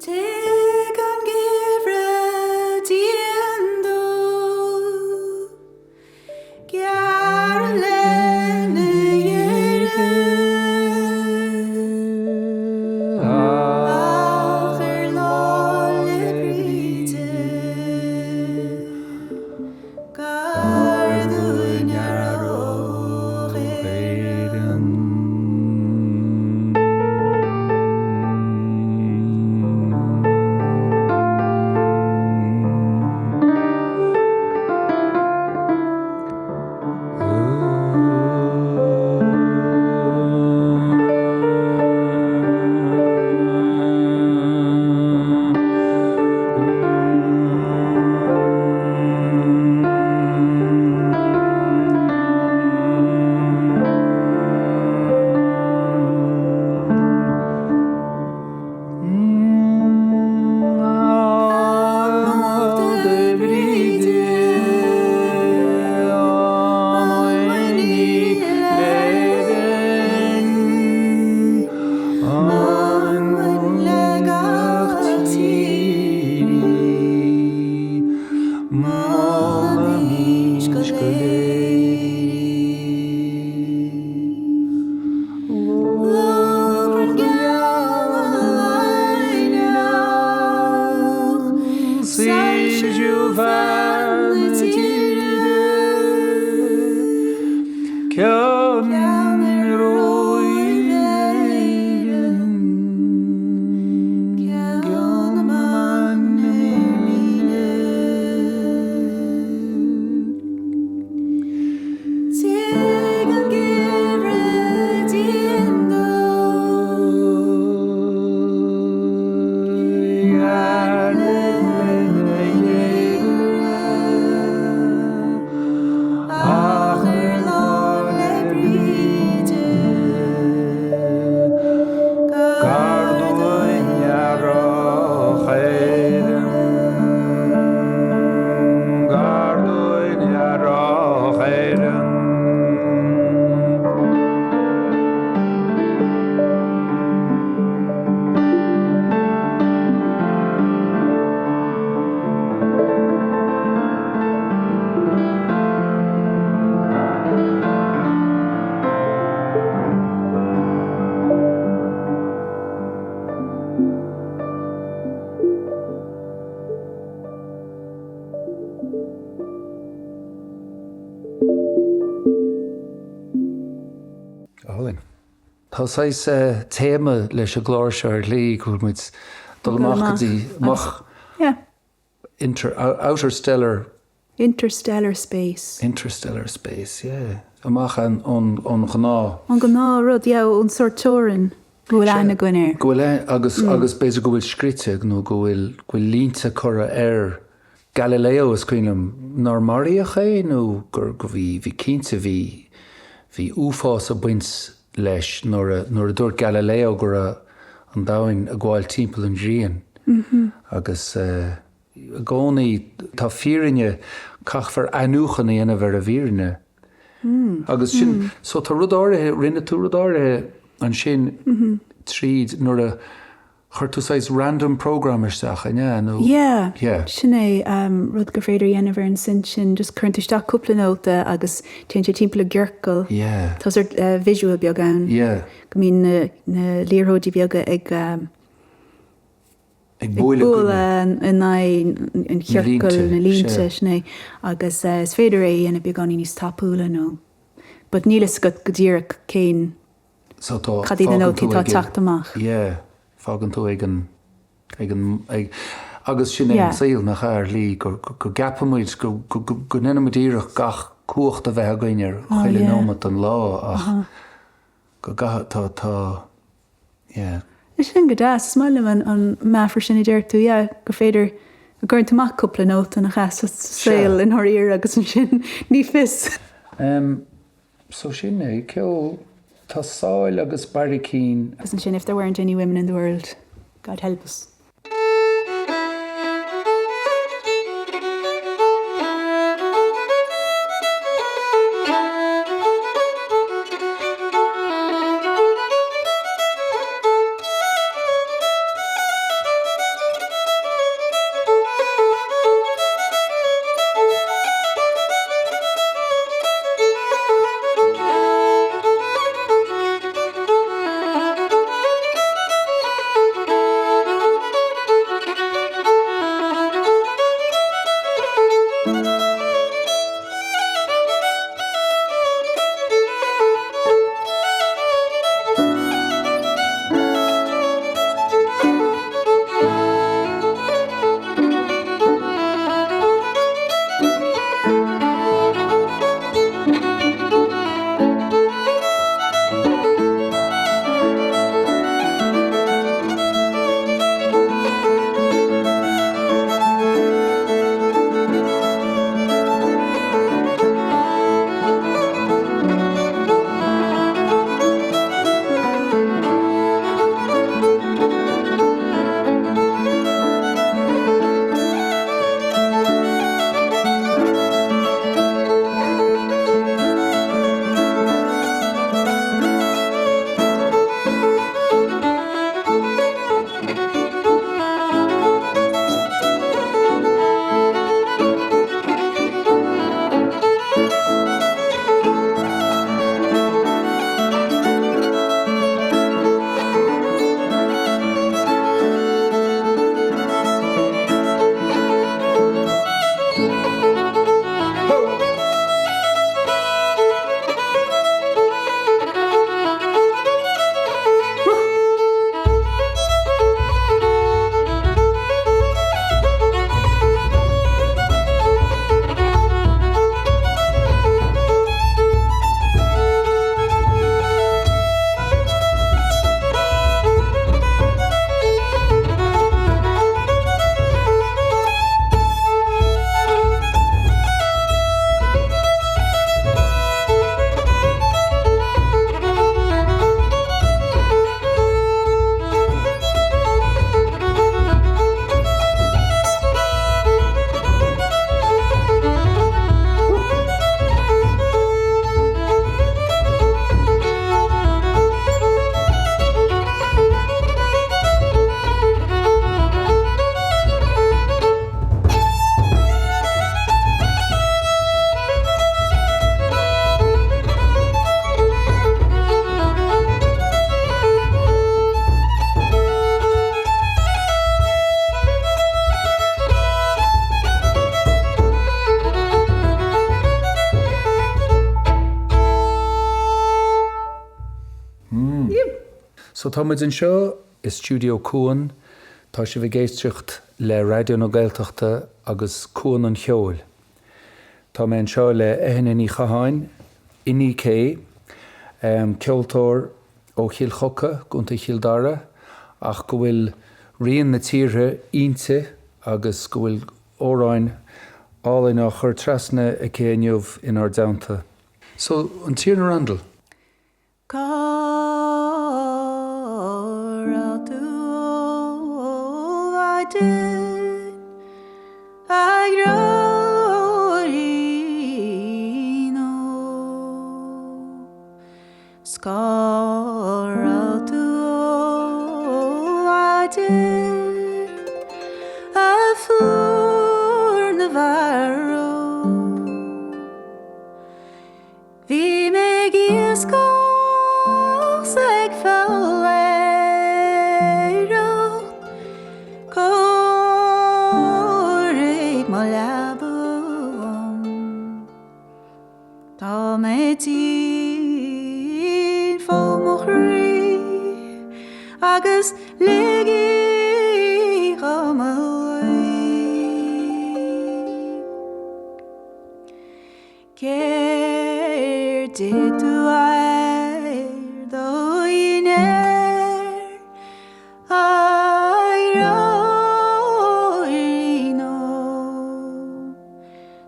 Tig an geimhreadh dian dubh, gearr lena dheireadh, ach ar Lá 'le Bríde, gar dúinn earrach Éireann. Tig an geimhreadh dian dubh, gearr lena dheireadh, ach ar Lá 'le Bríde, gar dúinn earrach Éireann. Gar dúinn earrach Éireann. Álainn. Tá saghas téama leis an gclár seo ar shlí, go bhfuil muid dul amach go dtí amach inter, outer stellar. Interstellar space. Interstellar space, yeah. Amach ón ghnáth. Ón ghnáth rud, yeah, ón sórt teorainn go bhfuil aithne againn air. Go bhfuil aithne, agus, agus b'fhéidir go bhfuil scrite nó go bhfuil, go bhfuil línte curtha air. Galileo, is cuimhin liom, nár maraíodh é nó gur, go bhí, bhí cinnte, bhí, bhí uafás ag baint leis nuair a, nuair a dúirt Galileo go raibh an domhain ag gabháil timpeall an ghrian agus eh, I gcónaí tá fírinne, caithfear athnuachan a dhéanamh ar an bhfírinne. Agus sin, so tá rud áirithe, rinne tú rud áirithe ansin tríd nuair a chuir tú saghas random program isteach, an ea? Nó. Yeah, Yeah. sin é rud gur féidir a dhéanamh ar an synth sin, just cuireann tú isteach cúpla nóta agus téann sé timpeall i gciorcal. Yeah. Tá sort visual beag ann. Yeah. Go mbíonn na, na liathróidí beaga ag Ag bualadh in aghaidh an chiorcail, na línte, sin é. Agus is féidir é a dhéanamh beagáinín níos tapúla nó. But níl fhios agat go díreach cén, So tá, cad iad na nótaí atá ag teacht amach. Yeah, fágann tú ag an, ag an, ag, agus sin é an saol, nach ea, ar shlí, go, go gceapann muid, go, go, go, go ndéanann muid iarracht gach cumhacht a bheith againn ar chuile nóiméad den lá ach go gcaithfidh, tá, tá, Yeah. Is sin go deas. Is maith liom an an meafar sin a deir tú, yeah, gur féidir go gcuireann tú amach cúpla nóta nach ea sa saol i ndáiríre agus ansin ní fios. Em, so sin é, ceol, tá sáil agus barraicín. Agus ansin if there weren't any women in the world, God help us. So tá muid anseo i stiúideo Cuan, tá sibh ag éisteacht le Raidió na Gaeltachta agus Cuan an Cheoil. Tá mé anseo le Eithne Ní Chatháin. Inni K, ceoltóir ó Chill Choca, gContae Chill Dara, ach go bhfuil rian na tíre inti agus go bhfuil amhráin álainn á chur trasna aici inniu inár dteannta. So, an Tiarna Randall. Cá raibh tú ó mhaidin, a dhreoirín óg? 'S cá raibh tú ó mhaidin, a phlúr na bhfear óg? Bhí mé ag iascach 's ag foghlaeireacht, Cóirigh mo leaba dhom. Tá mé tinn fó mo chroí agus ligí dhom a luí. Céard d'ith tú ar do dhinnéar, a dhreoirín óg?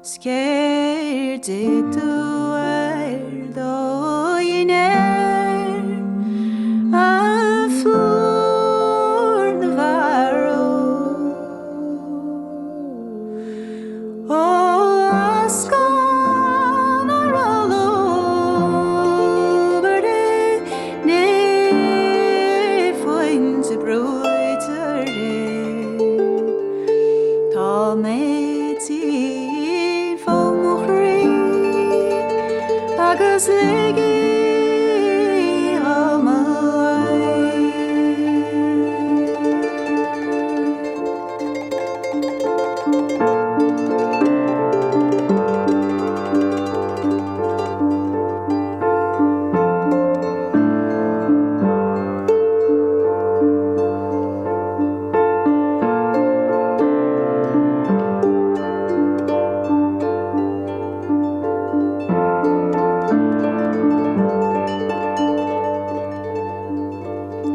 'S céard d'ith tú ar do dhinnéar, a phlúr na bhfear óg? Ó lascán a raibh lúbar di, ní fuinte brúite di. Tá mé tinn fó mo chroí agus ligí dhom a luí.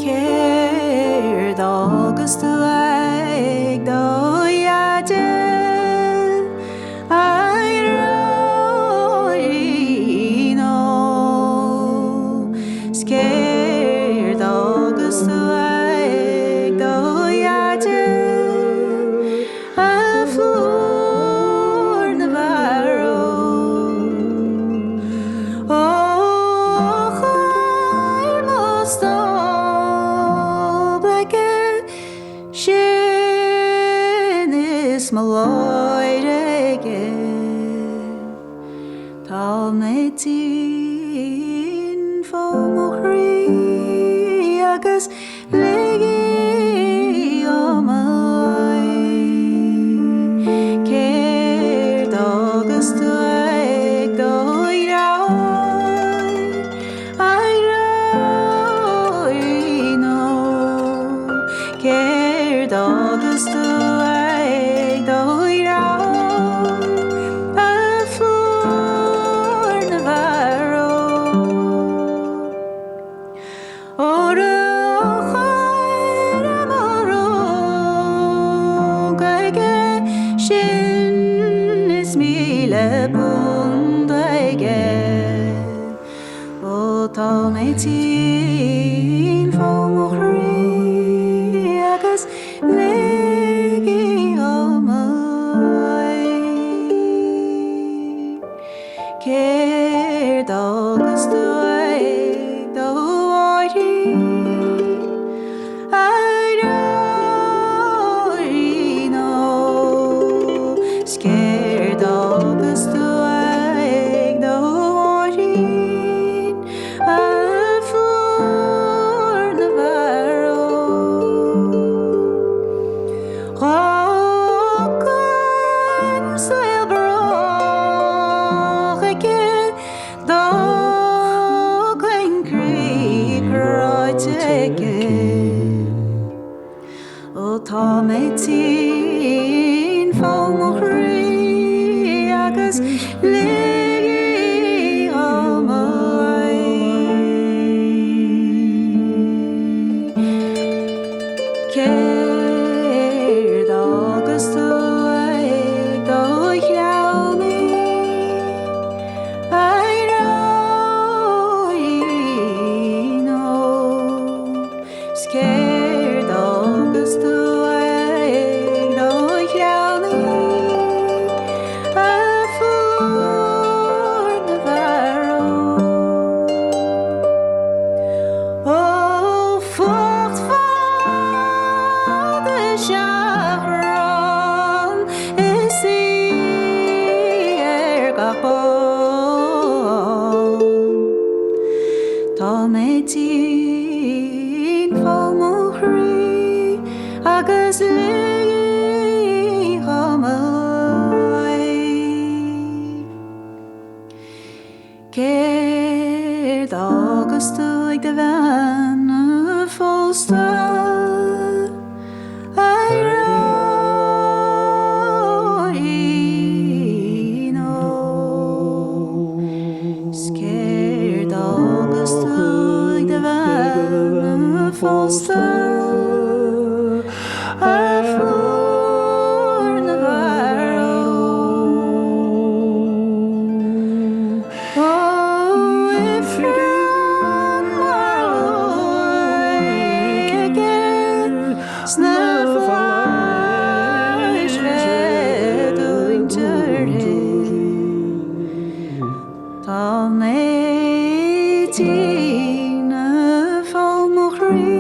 Céard fhágas tú ag do dheaide, a dhreoirín óg? 'S céard fhágas tú ag do dheaide, a phlúr na bhfear óg? Ó chuir mo stób aige sin is mo láir aige Tá mé tinn fó mo chroí agus ligí dhom a luí. Céard fhágas tú ag do dheartháir, a dhreoirín óg? Céard fhágas tú ag do dheartháir, a phlúr na bhfear óg? Óra chuir mo rung aige sin is £1,000 aige. Ó tá mé tinn fó mo chroí agus ligí dhom a luí. Céard fhágas tú ag do mháithrín, a dhreoirín óg? 'S céard fhágas tú ag do mháithrín, a phlúr na bhfear óg? D'fhágfainn saol brách aici, d'fhágfainn croí cráite aici. Ó tá mé tinn fó mo chroí agus ligí dhom a. céard fhágas tú ag do chleamhnaí, a dhreoilín óg? 'S céard fhágas tú ag do chleamhnaí, a phlúr na bhfear óg? Ó, fuacht fada seachrán is í ar gach ball. Tá mé tinn fá mo chroí agus ligigí dhom a luí. Céard fhágas tú ag do bhean phósta, a dhreoilín óg? 'S céard fhágas tú ag do bhean phósta, A phlúr na bhfear óg. Ó, ifreann mar luaige sna flaithis bheith dúinn uirthi. Tá mé tinn fá mo chroí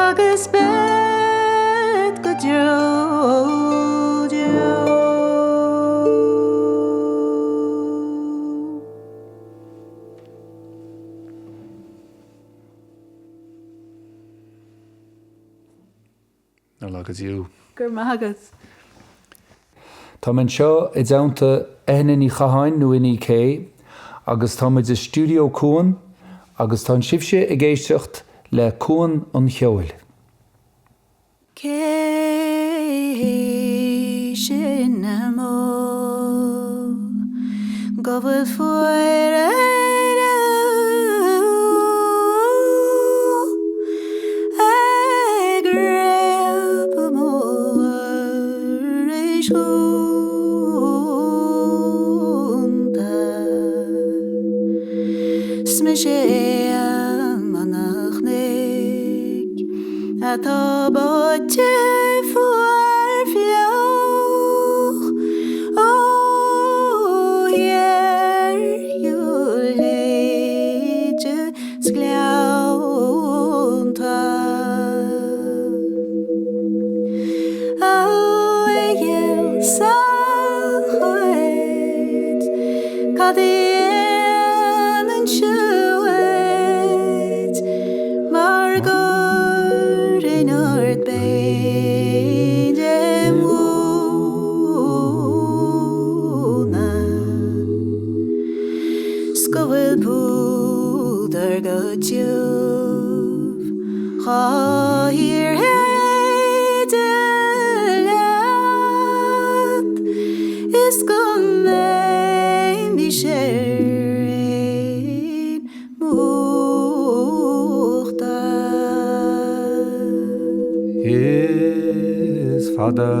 agus bead go deo deo. Ar lá go deo. Go raibh maith agat. Tá mé anseo i dteannta Eithne Ní Chatháin nó NEK agus tá muid i stiúideo Cuan agus tá sibhse ag éisteacht le Cuan an Cheoil. Cé hí sin amuigh go bhfuil fuair Ag réabadh mo dhorais dhúnta 'S mise an manach cnoic atá báite fuar fliuch ó ghéarshiúl Laoide 's gleannta. Ó a ghil 's a chuid, cad a dhéanann sibh uait mar gur in ord béim dem ghúna? 'S go bhfuil púdar go tiubh dhá shíorshéideadh leat is go mbeimis ar aon múchta. Is fada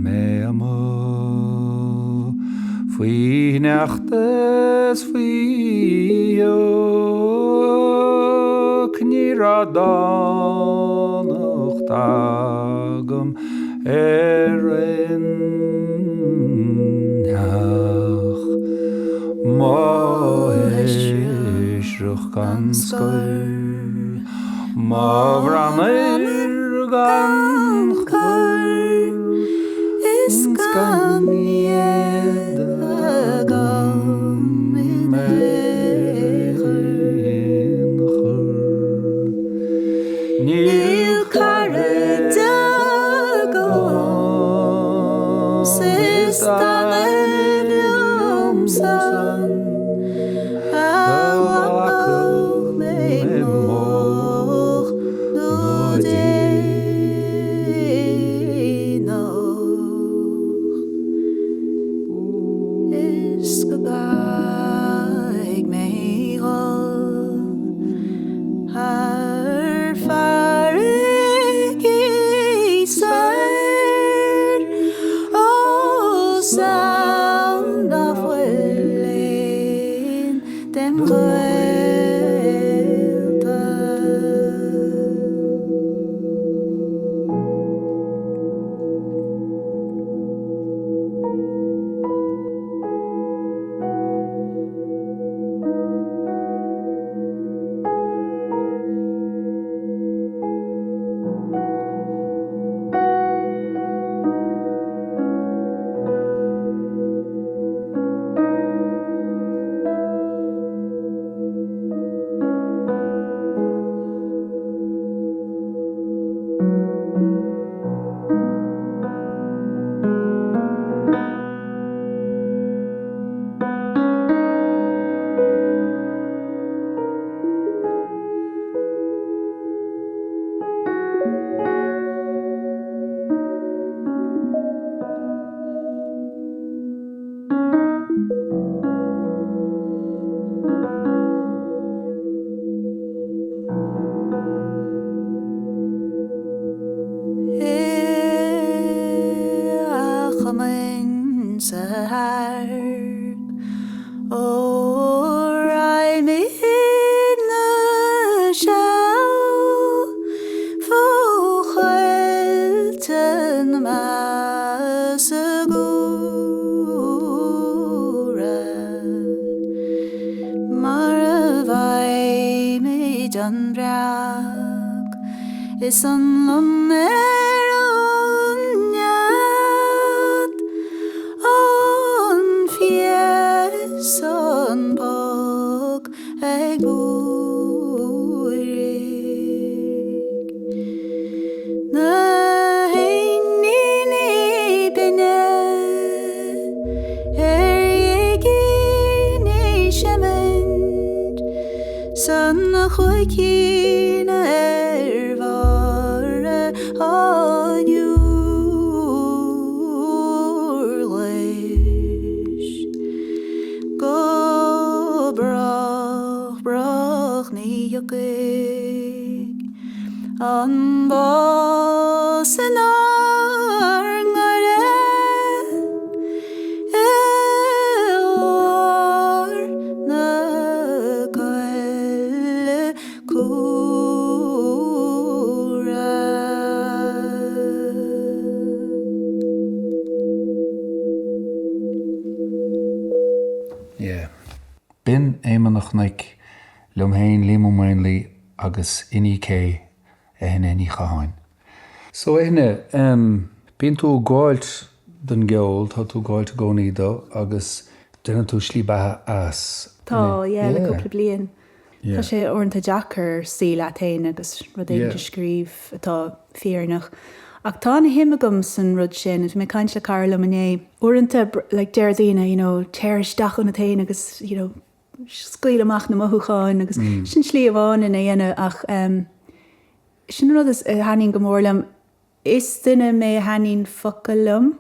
mé amuigh faoi shneachta is faoi shioc, ní raibh dánacht agam ar aon neach. Mo oisreach gan scor, mo bhranar gan chur, is gan éad agam in aon chor. Níl cara agam is dona liomsa a ghlacfadh mé moch nó déanach. Is go gcaithfidh mé dhul. Thar farraige. A chumainn sa thairg ó raghaimid na seal fó choillte na measa gcumhra mar a bhfaighimid an breac is an lon ar an nead, an fia is an poc ag búirigh. Na héiníní binne ar dhéighíní seimint san chuaicín ar bharr an fhurlais. Go brách, brách ní thiocfaidh an bás inár ngaire i lár na coille cumhra. Yeah. B'in Éamonn an Chnoic liom féin, Liam Ó Maonlaí agus Inni K, Eithne Ní Chatháin. So Eithne, em, bíonn tú ag gabháilt don gceol, tá tú ag gabháilt i gcónaí dó agus déanann tú slí beatha as. Tá, yeah, le cúpla bliain. Tá sé uaireanta deacair suí leat féin agus rud éigin a scríobh atá fírinneach. Ach tá ana-shuim agam san rud sin. Bhí mé ag caint le cara liom inné. Uaireanta, like, deir daoine, you know, téir isteach ionat féin agus, you know, scaoil amach na mothúcháin agus sin slí amháin lena dhéanamh ach em, sin an rud a thaitníonn go mór liom. Is duine mé a thaitníonn focail liom.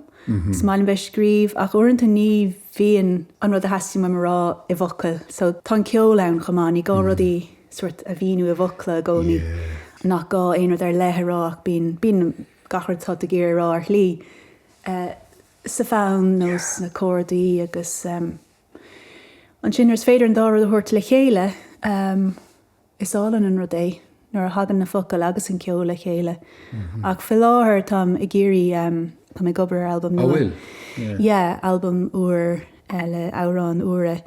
Is maith liom bheith ag scríobh ach uaireanta ní bhíonn an rud a theastaíonn uaim a rá i bhfocail. So tá an ceol ann chomh maith, ní gá rudaí sort a mhíniú i bhfocla i gcónaí. Nach gá aon rud ar leith a rá ach bíonn, bíonn gach rud atá tú ag iarraidh a rá ar shlí sa bhfonn nó sna córdaí agus ansin nuair is féidir an dá rud a thabhairt le chéile, Is álainn an rud é nuair a thagann na focail agus an ceol le chéile. Ach faoi láthair táim ag iarraidh, táim ag obair ar albam nua. An bhfuil? Yeah, albam úr le amhráin úra.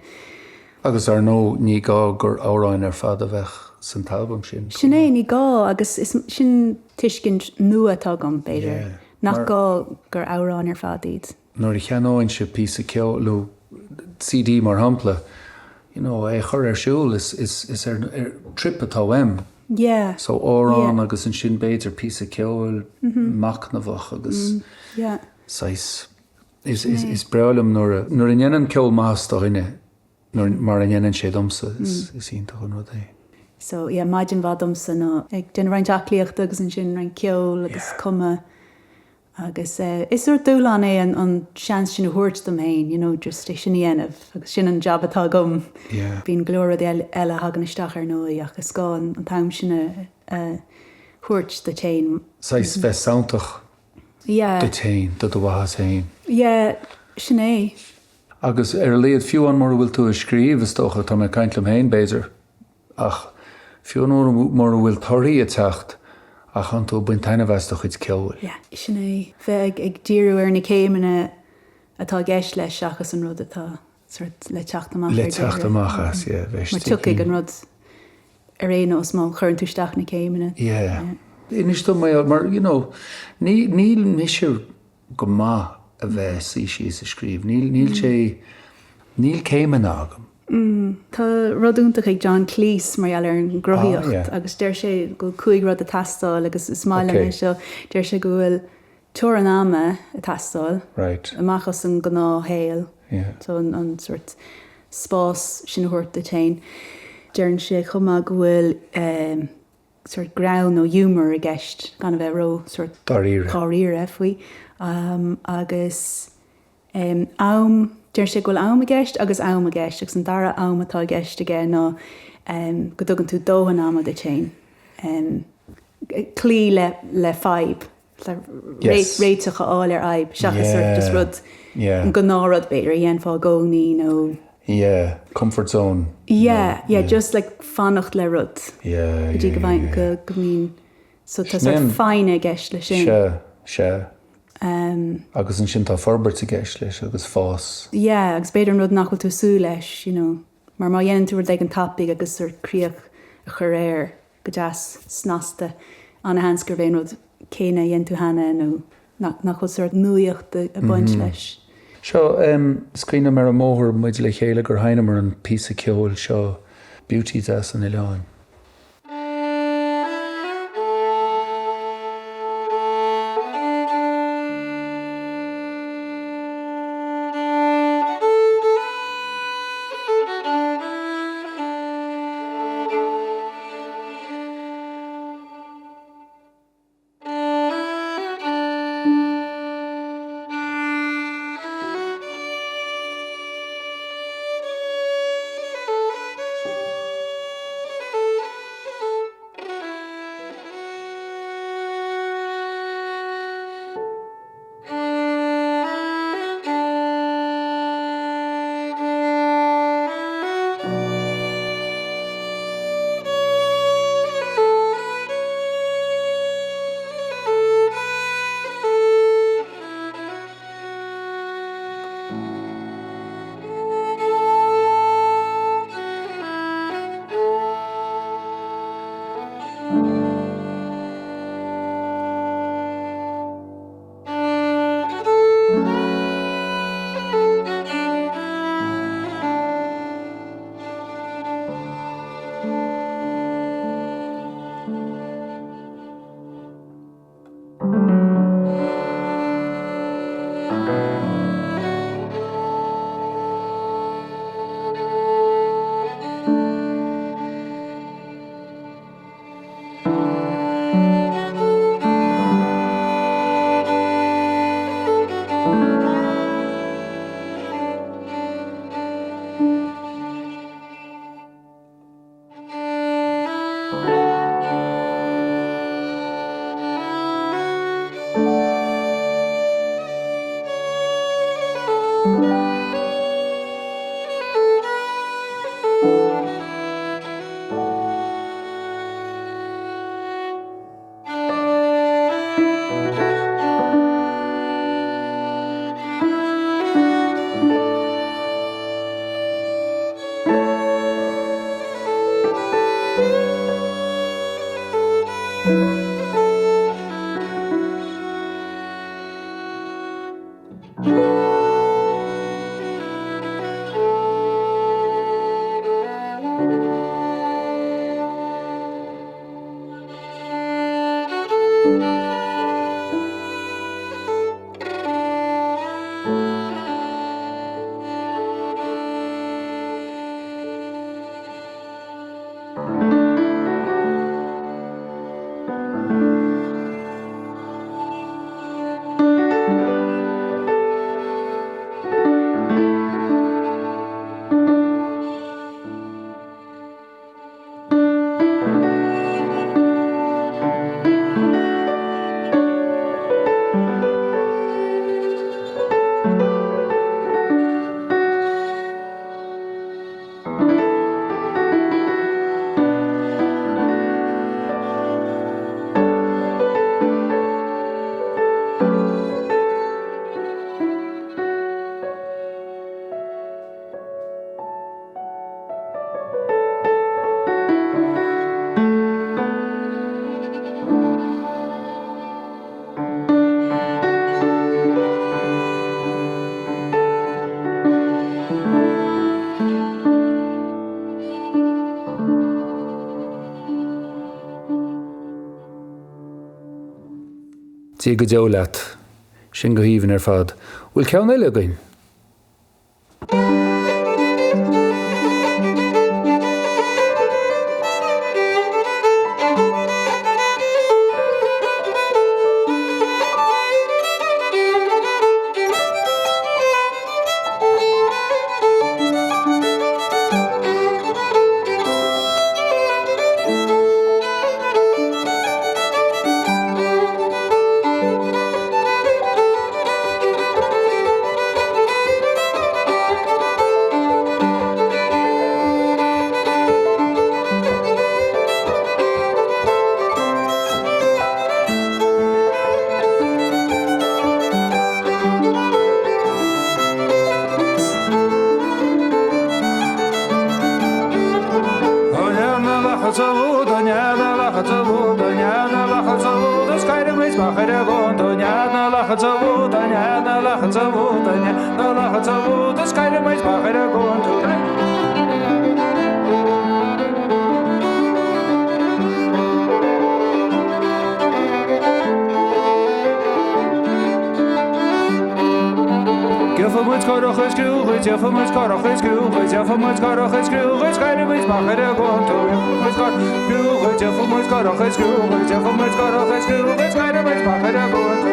Agus ar ndóigh ní gá gur amhráin ar fad a bheadh san t-albam sin. Sin é, ní gá agus is sin tuiscint nua atá agam, b'fhéidir, nach gá gur amhráin ar fad iad. Nuair a cheannóinnse píosa ceoil, nó CD mar shampla, you know, é a chur ar siúl, is, is, is ar, ar trip atá uaim. Yeah. So amhrán agus ansin b'fhéidir píosa ceoil machnamhach agus Yeah. saghas, is, is, is breá liom nuair a, nuair a ndéanann ceol maitheas do dhuine, nuair, mar a ndéanann sé domsa, is, is iontach an rud é. So yeah, maidin mhaith domsa ná ag déanamh roinnt aclaíochta agus ansin roinnt ceoil agus cumadh. Agus is sórt dúshlán é an seans sin a thabhairt dom féin, you know, just é sin a dhéanamh agus sin an jab atá agam. Bíonn go leor rudaí eile a thagann isteach ar ndóigh ach is gá an t-am sin a thabhairt duit féin. Saghas bheith santach duit féin, do do mhaitheas féin. Yeah, sin é. Agus ar a laghad, fiú amháin mura bhfuil tú ag scríobh, is dócha, tá mé ag caint liom féin b'fhéidir, Ach fiú mura bhfuil torthaí ag teacht, ach tánn tú ag baint taitneamh as do chuid ceoil. Yeah, sin é. Bheith ag díriú ar na céimeanna atá i gceist leis seachas an rud atá sort le teacht amach ar deireadh. Le teacht amach as, yeah. Bheith istigh. Mar tiocfaidh an rud ar aon nós má chuireann tú isteach na céimeanna. Yeah. Inis dom mar, you know, ní, níl mise go maith a bheith suí síos ag scríobh. Níl, níl sé, níl céimeanna agam. Tá rud iontach ag John Cleese mar gheall ar an gcruthaíocht agus deir sé go bhfuil 5 rud ag teastáil agus is maith liom é seo. Deir sé go bhfuil teorainn ama ag teastáil, amach as an ngnáthshaol, so an sort spás sin a thabhairt duit féin. Deireann sé chomh maith go bhfuil. sort greann nó humour i gceist, gan a bheith ró sort Dáiríre. dáiríre faoi. Agus am, deir sé go bhfuil am i gceist agus am i gceist agus an dara am atá i gceist aige ná go dtugann tú dóthain ama duit féin cloí le le fadhb, le Yes. réiteach a fháil ar fhadhb seachas sort just rud, Yeah. an gnáthrud b'fhéidir a dhéanfá i gcónaí nó. Yeah, comfort zone. Yeah, yeah, just like fanacht le rud. Yeah, Go dtí go yeah, go go mbíonn, so tá sort foighne i gceist leis sin. Sea, sea. Um. Agus ansin tá forbairt i gceist leis agus fás. Yeah, agus b'fhéidir an rud nach bhfuil tú ag súil leis, you know, mar má dhéanann tú rud éigin tapaidh agus sort críoch a chur air go deas snasta, an-sheans gurb é an rud céanna a dhein tú cheana nó nach bhfuil sort nuaíocht ag baint leis. Seo, is cuimhin liom ar an mbóthar muid le chéile gur sheinneamar an píosa ceoil seo, Beauty Deas an Oileáin. Dia go deo leat. Sin go haoibhinn ar fad. Bhfuil ceann eile againn? machaire gontu, Nead na lachan sa mhóta, nead na lachan sa mhóta, nead na lachan sa mhóta, scairfidh muid machaire gontu. Gheobhaidh muid curach is criú dhuit, gheobhaidh muid curach is criú dhuit, gheobhaidh muid curach is criú dhuit, scairfidh muid machaire gontu. Gheobhaidh muid curach is criú dhuit, gheobhaidh muid curach is criú dhuit, gheobhaidh muid curach is criú dhuit, scairfidh muid machaire gontu.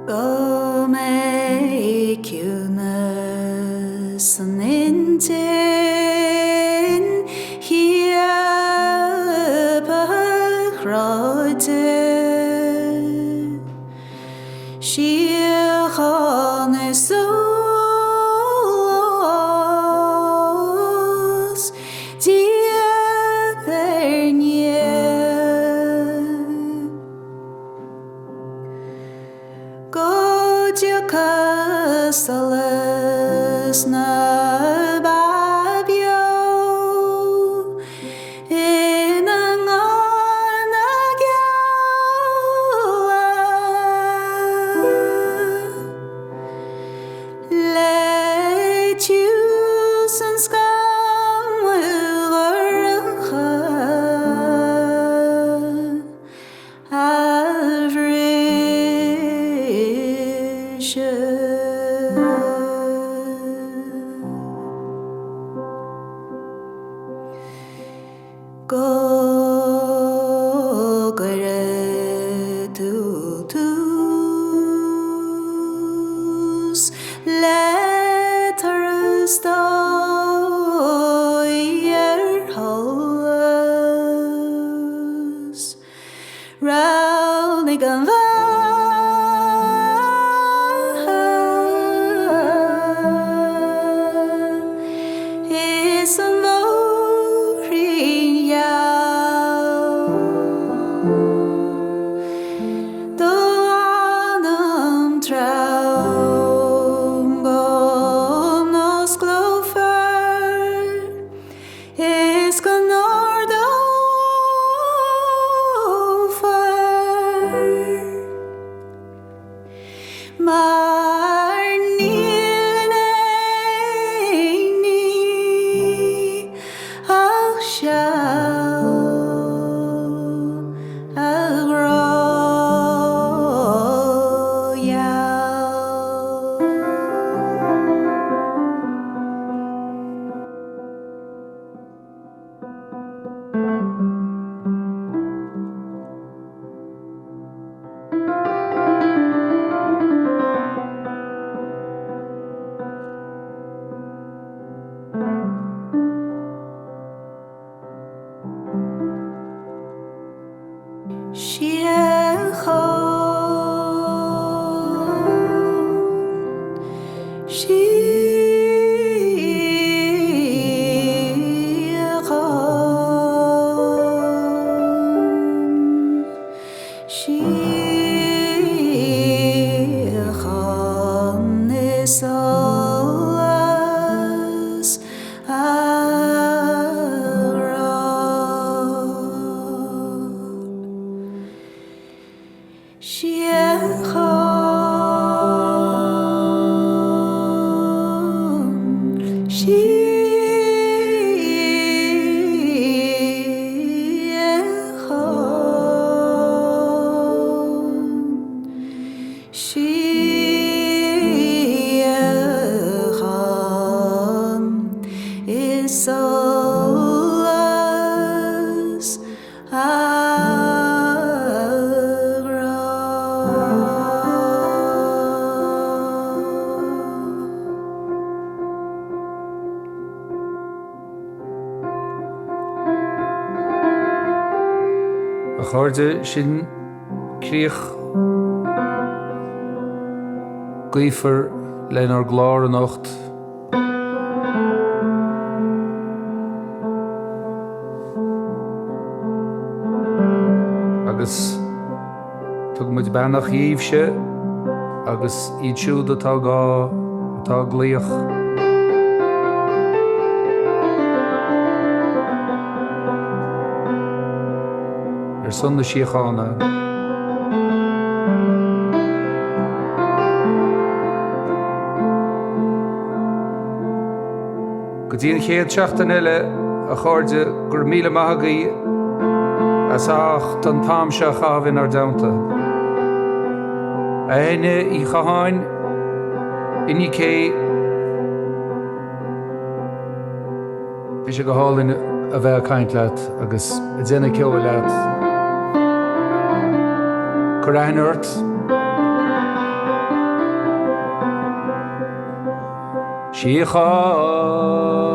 Go mbeidh ciúnas san intinn chiaptha chráite, Síocháin is sólás diaidh ar ndiaidh. Go dtiocfa solas na ba beo ina ngána geala le tiús an scamaill dhorcha a bhriseadh. Go gcuire tú tús le turas dóigh ar sholas. Roghnaigh an bheatha is an bóithrín gheal Do anam trom go n-osclófar Is go n-ardófar mar níl in aon ní ach seal a ghrá gheal. Síocháin is solas a ghrá. A chairde, sin críoch gaofar lenár gclár anocht. Agus tugaimid beannacht dhíbhse agus iad siúd atá gá, atá ag glaoch. Ar son na síochána. Go dtí an chéad seachtain eile, a chairde, go raibh míle maith agaibh as ucht an t-am seo a chaitheamh inár dteannta. A Eithne Uí Chatháin, Inni K. Bhí sé go hálainn a bheith ag caint leat agus ag déanamh ceoil leat. Cuir aithne ort. Síocháin.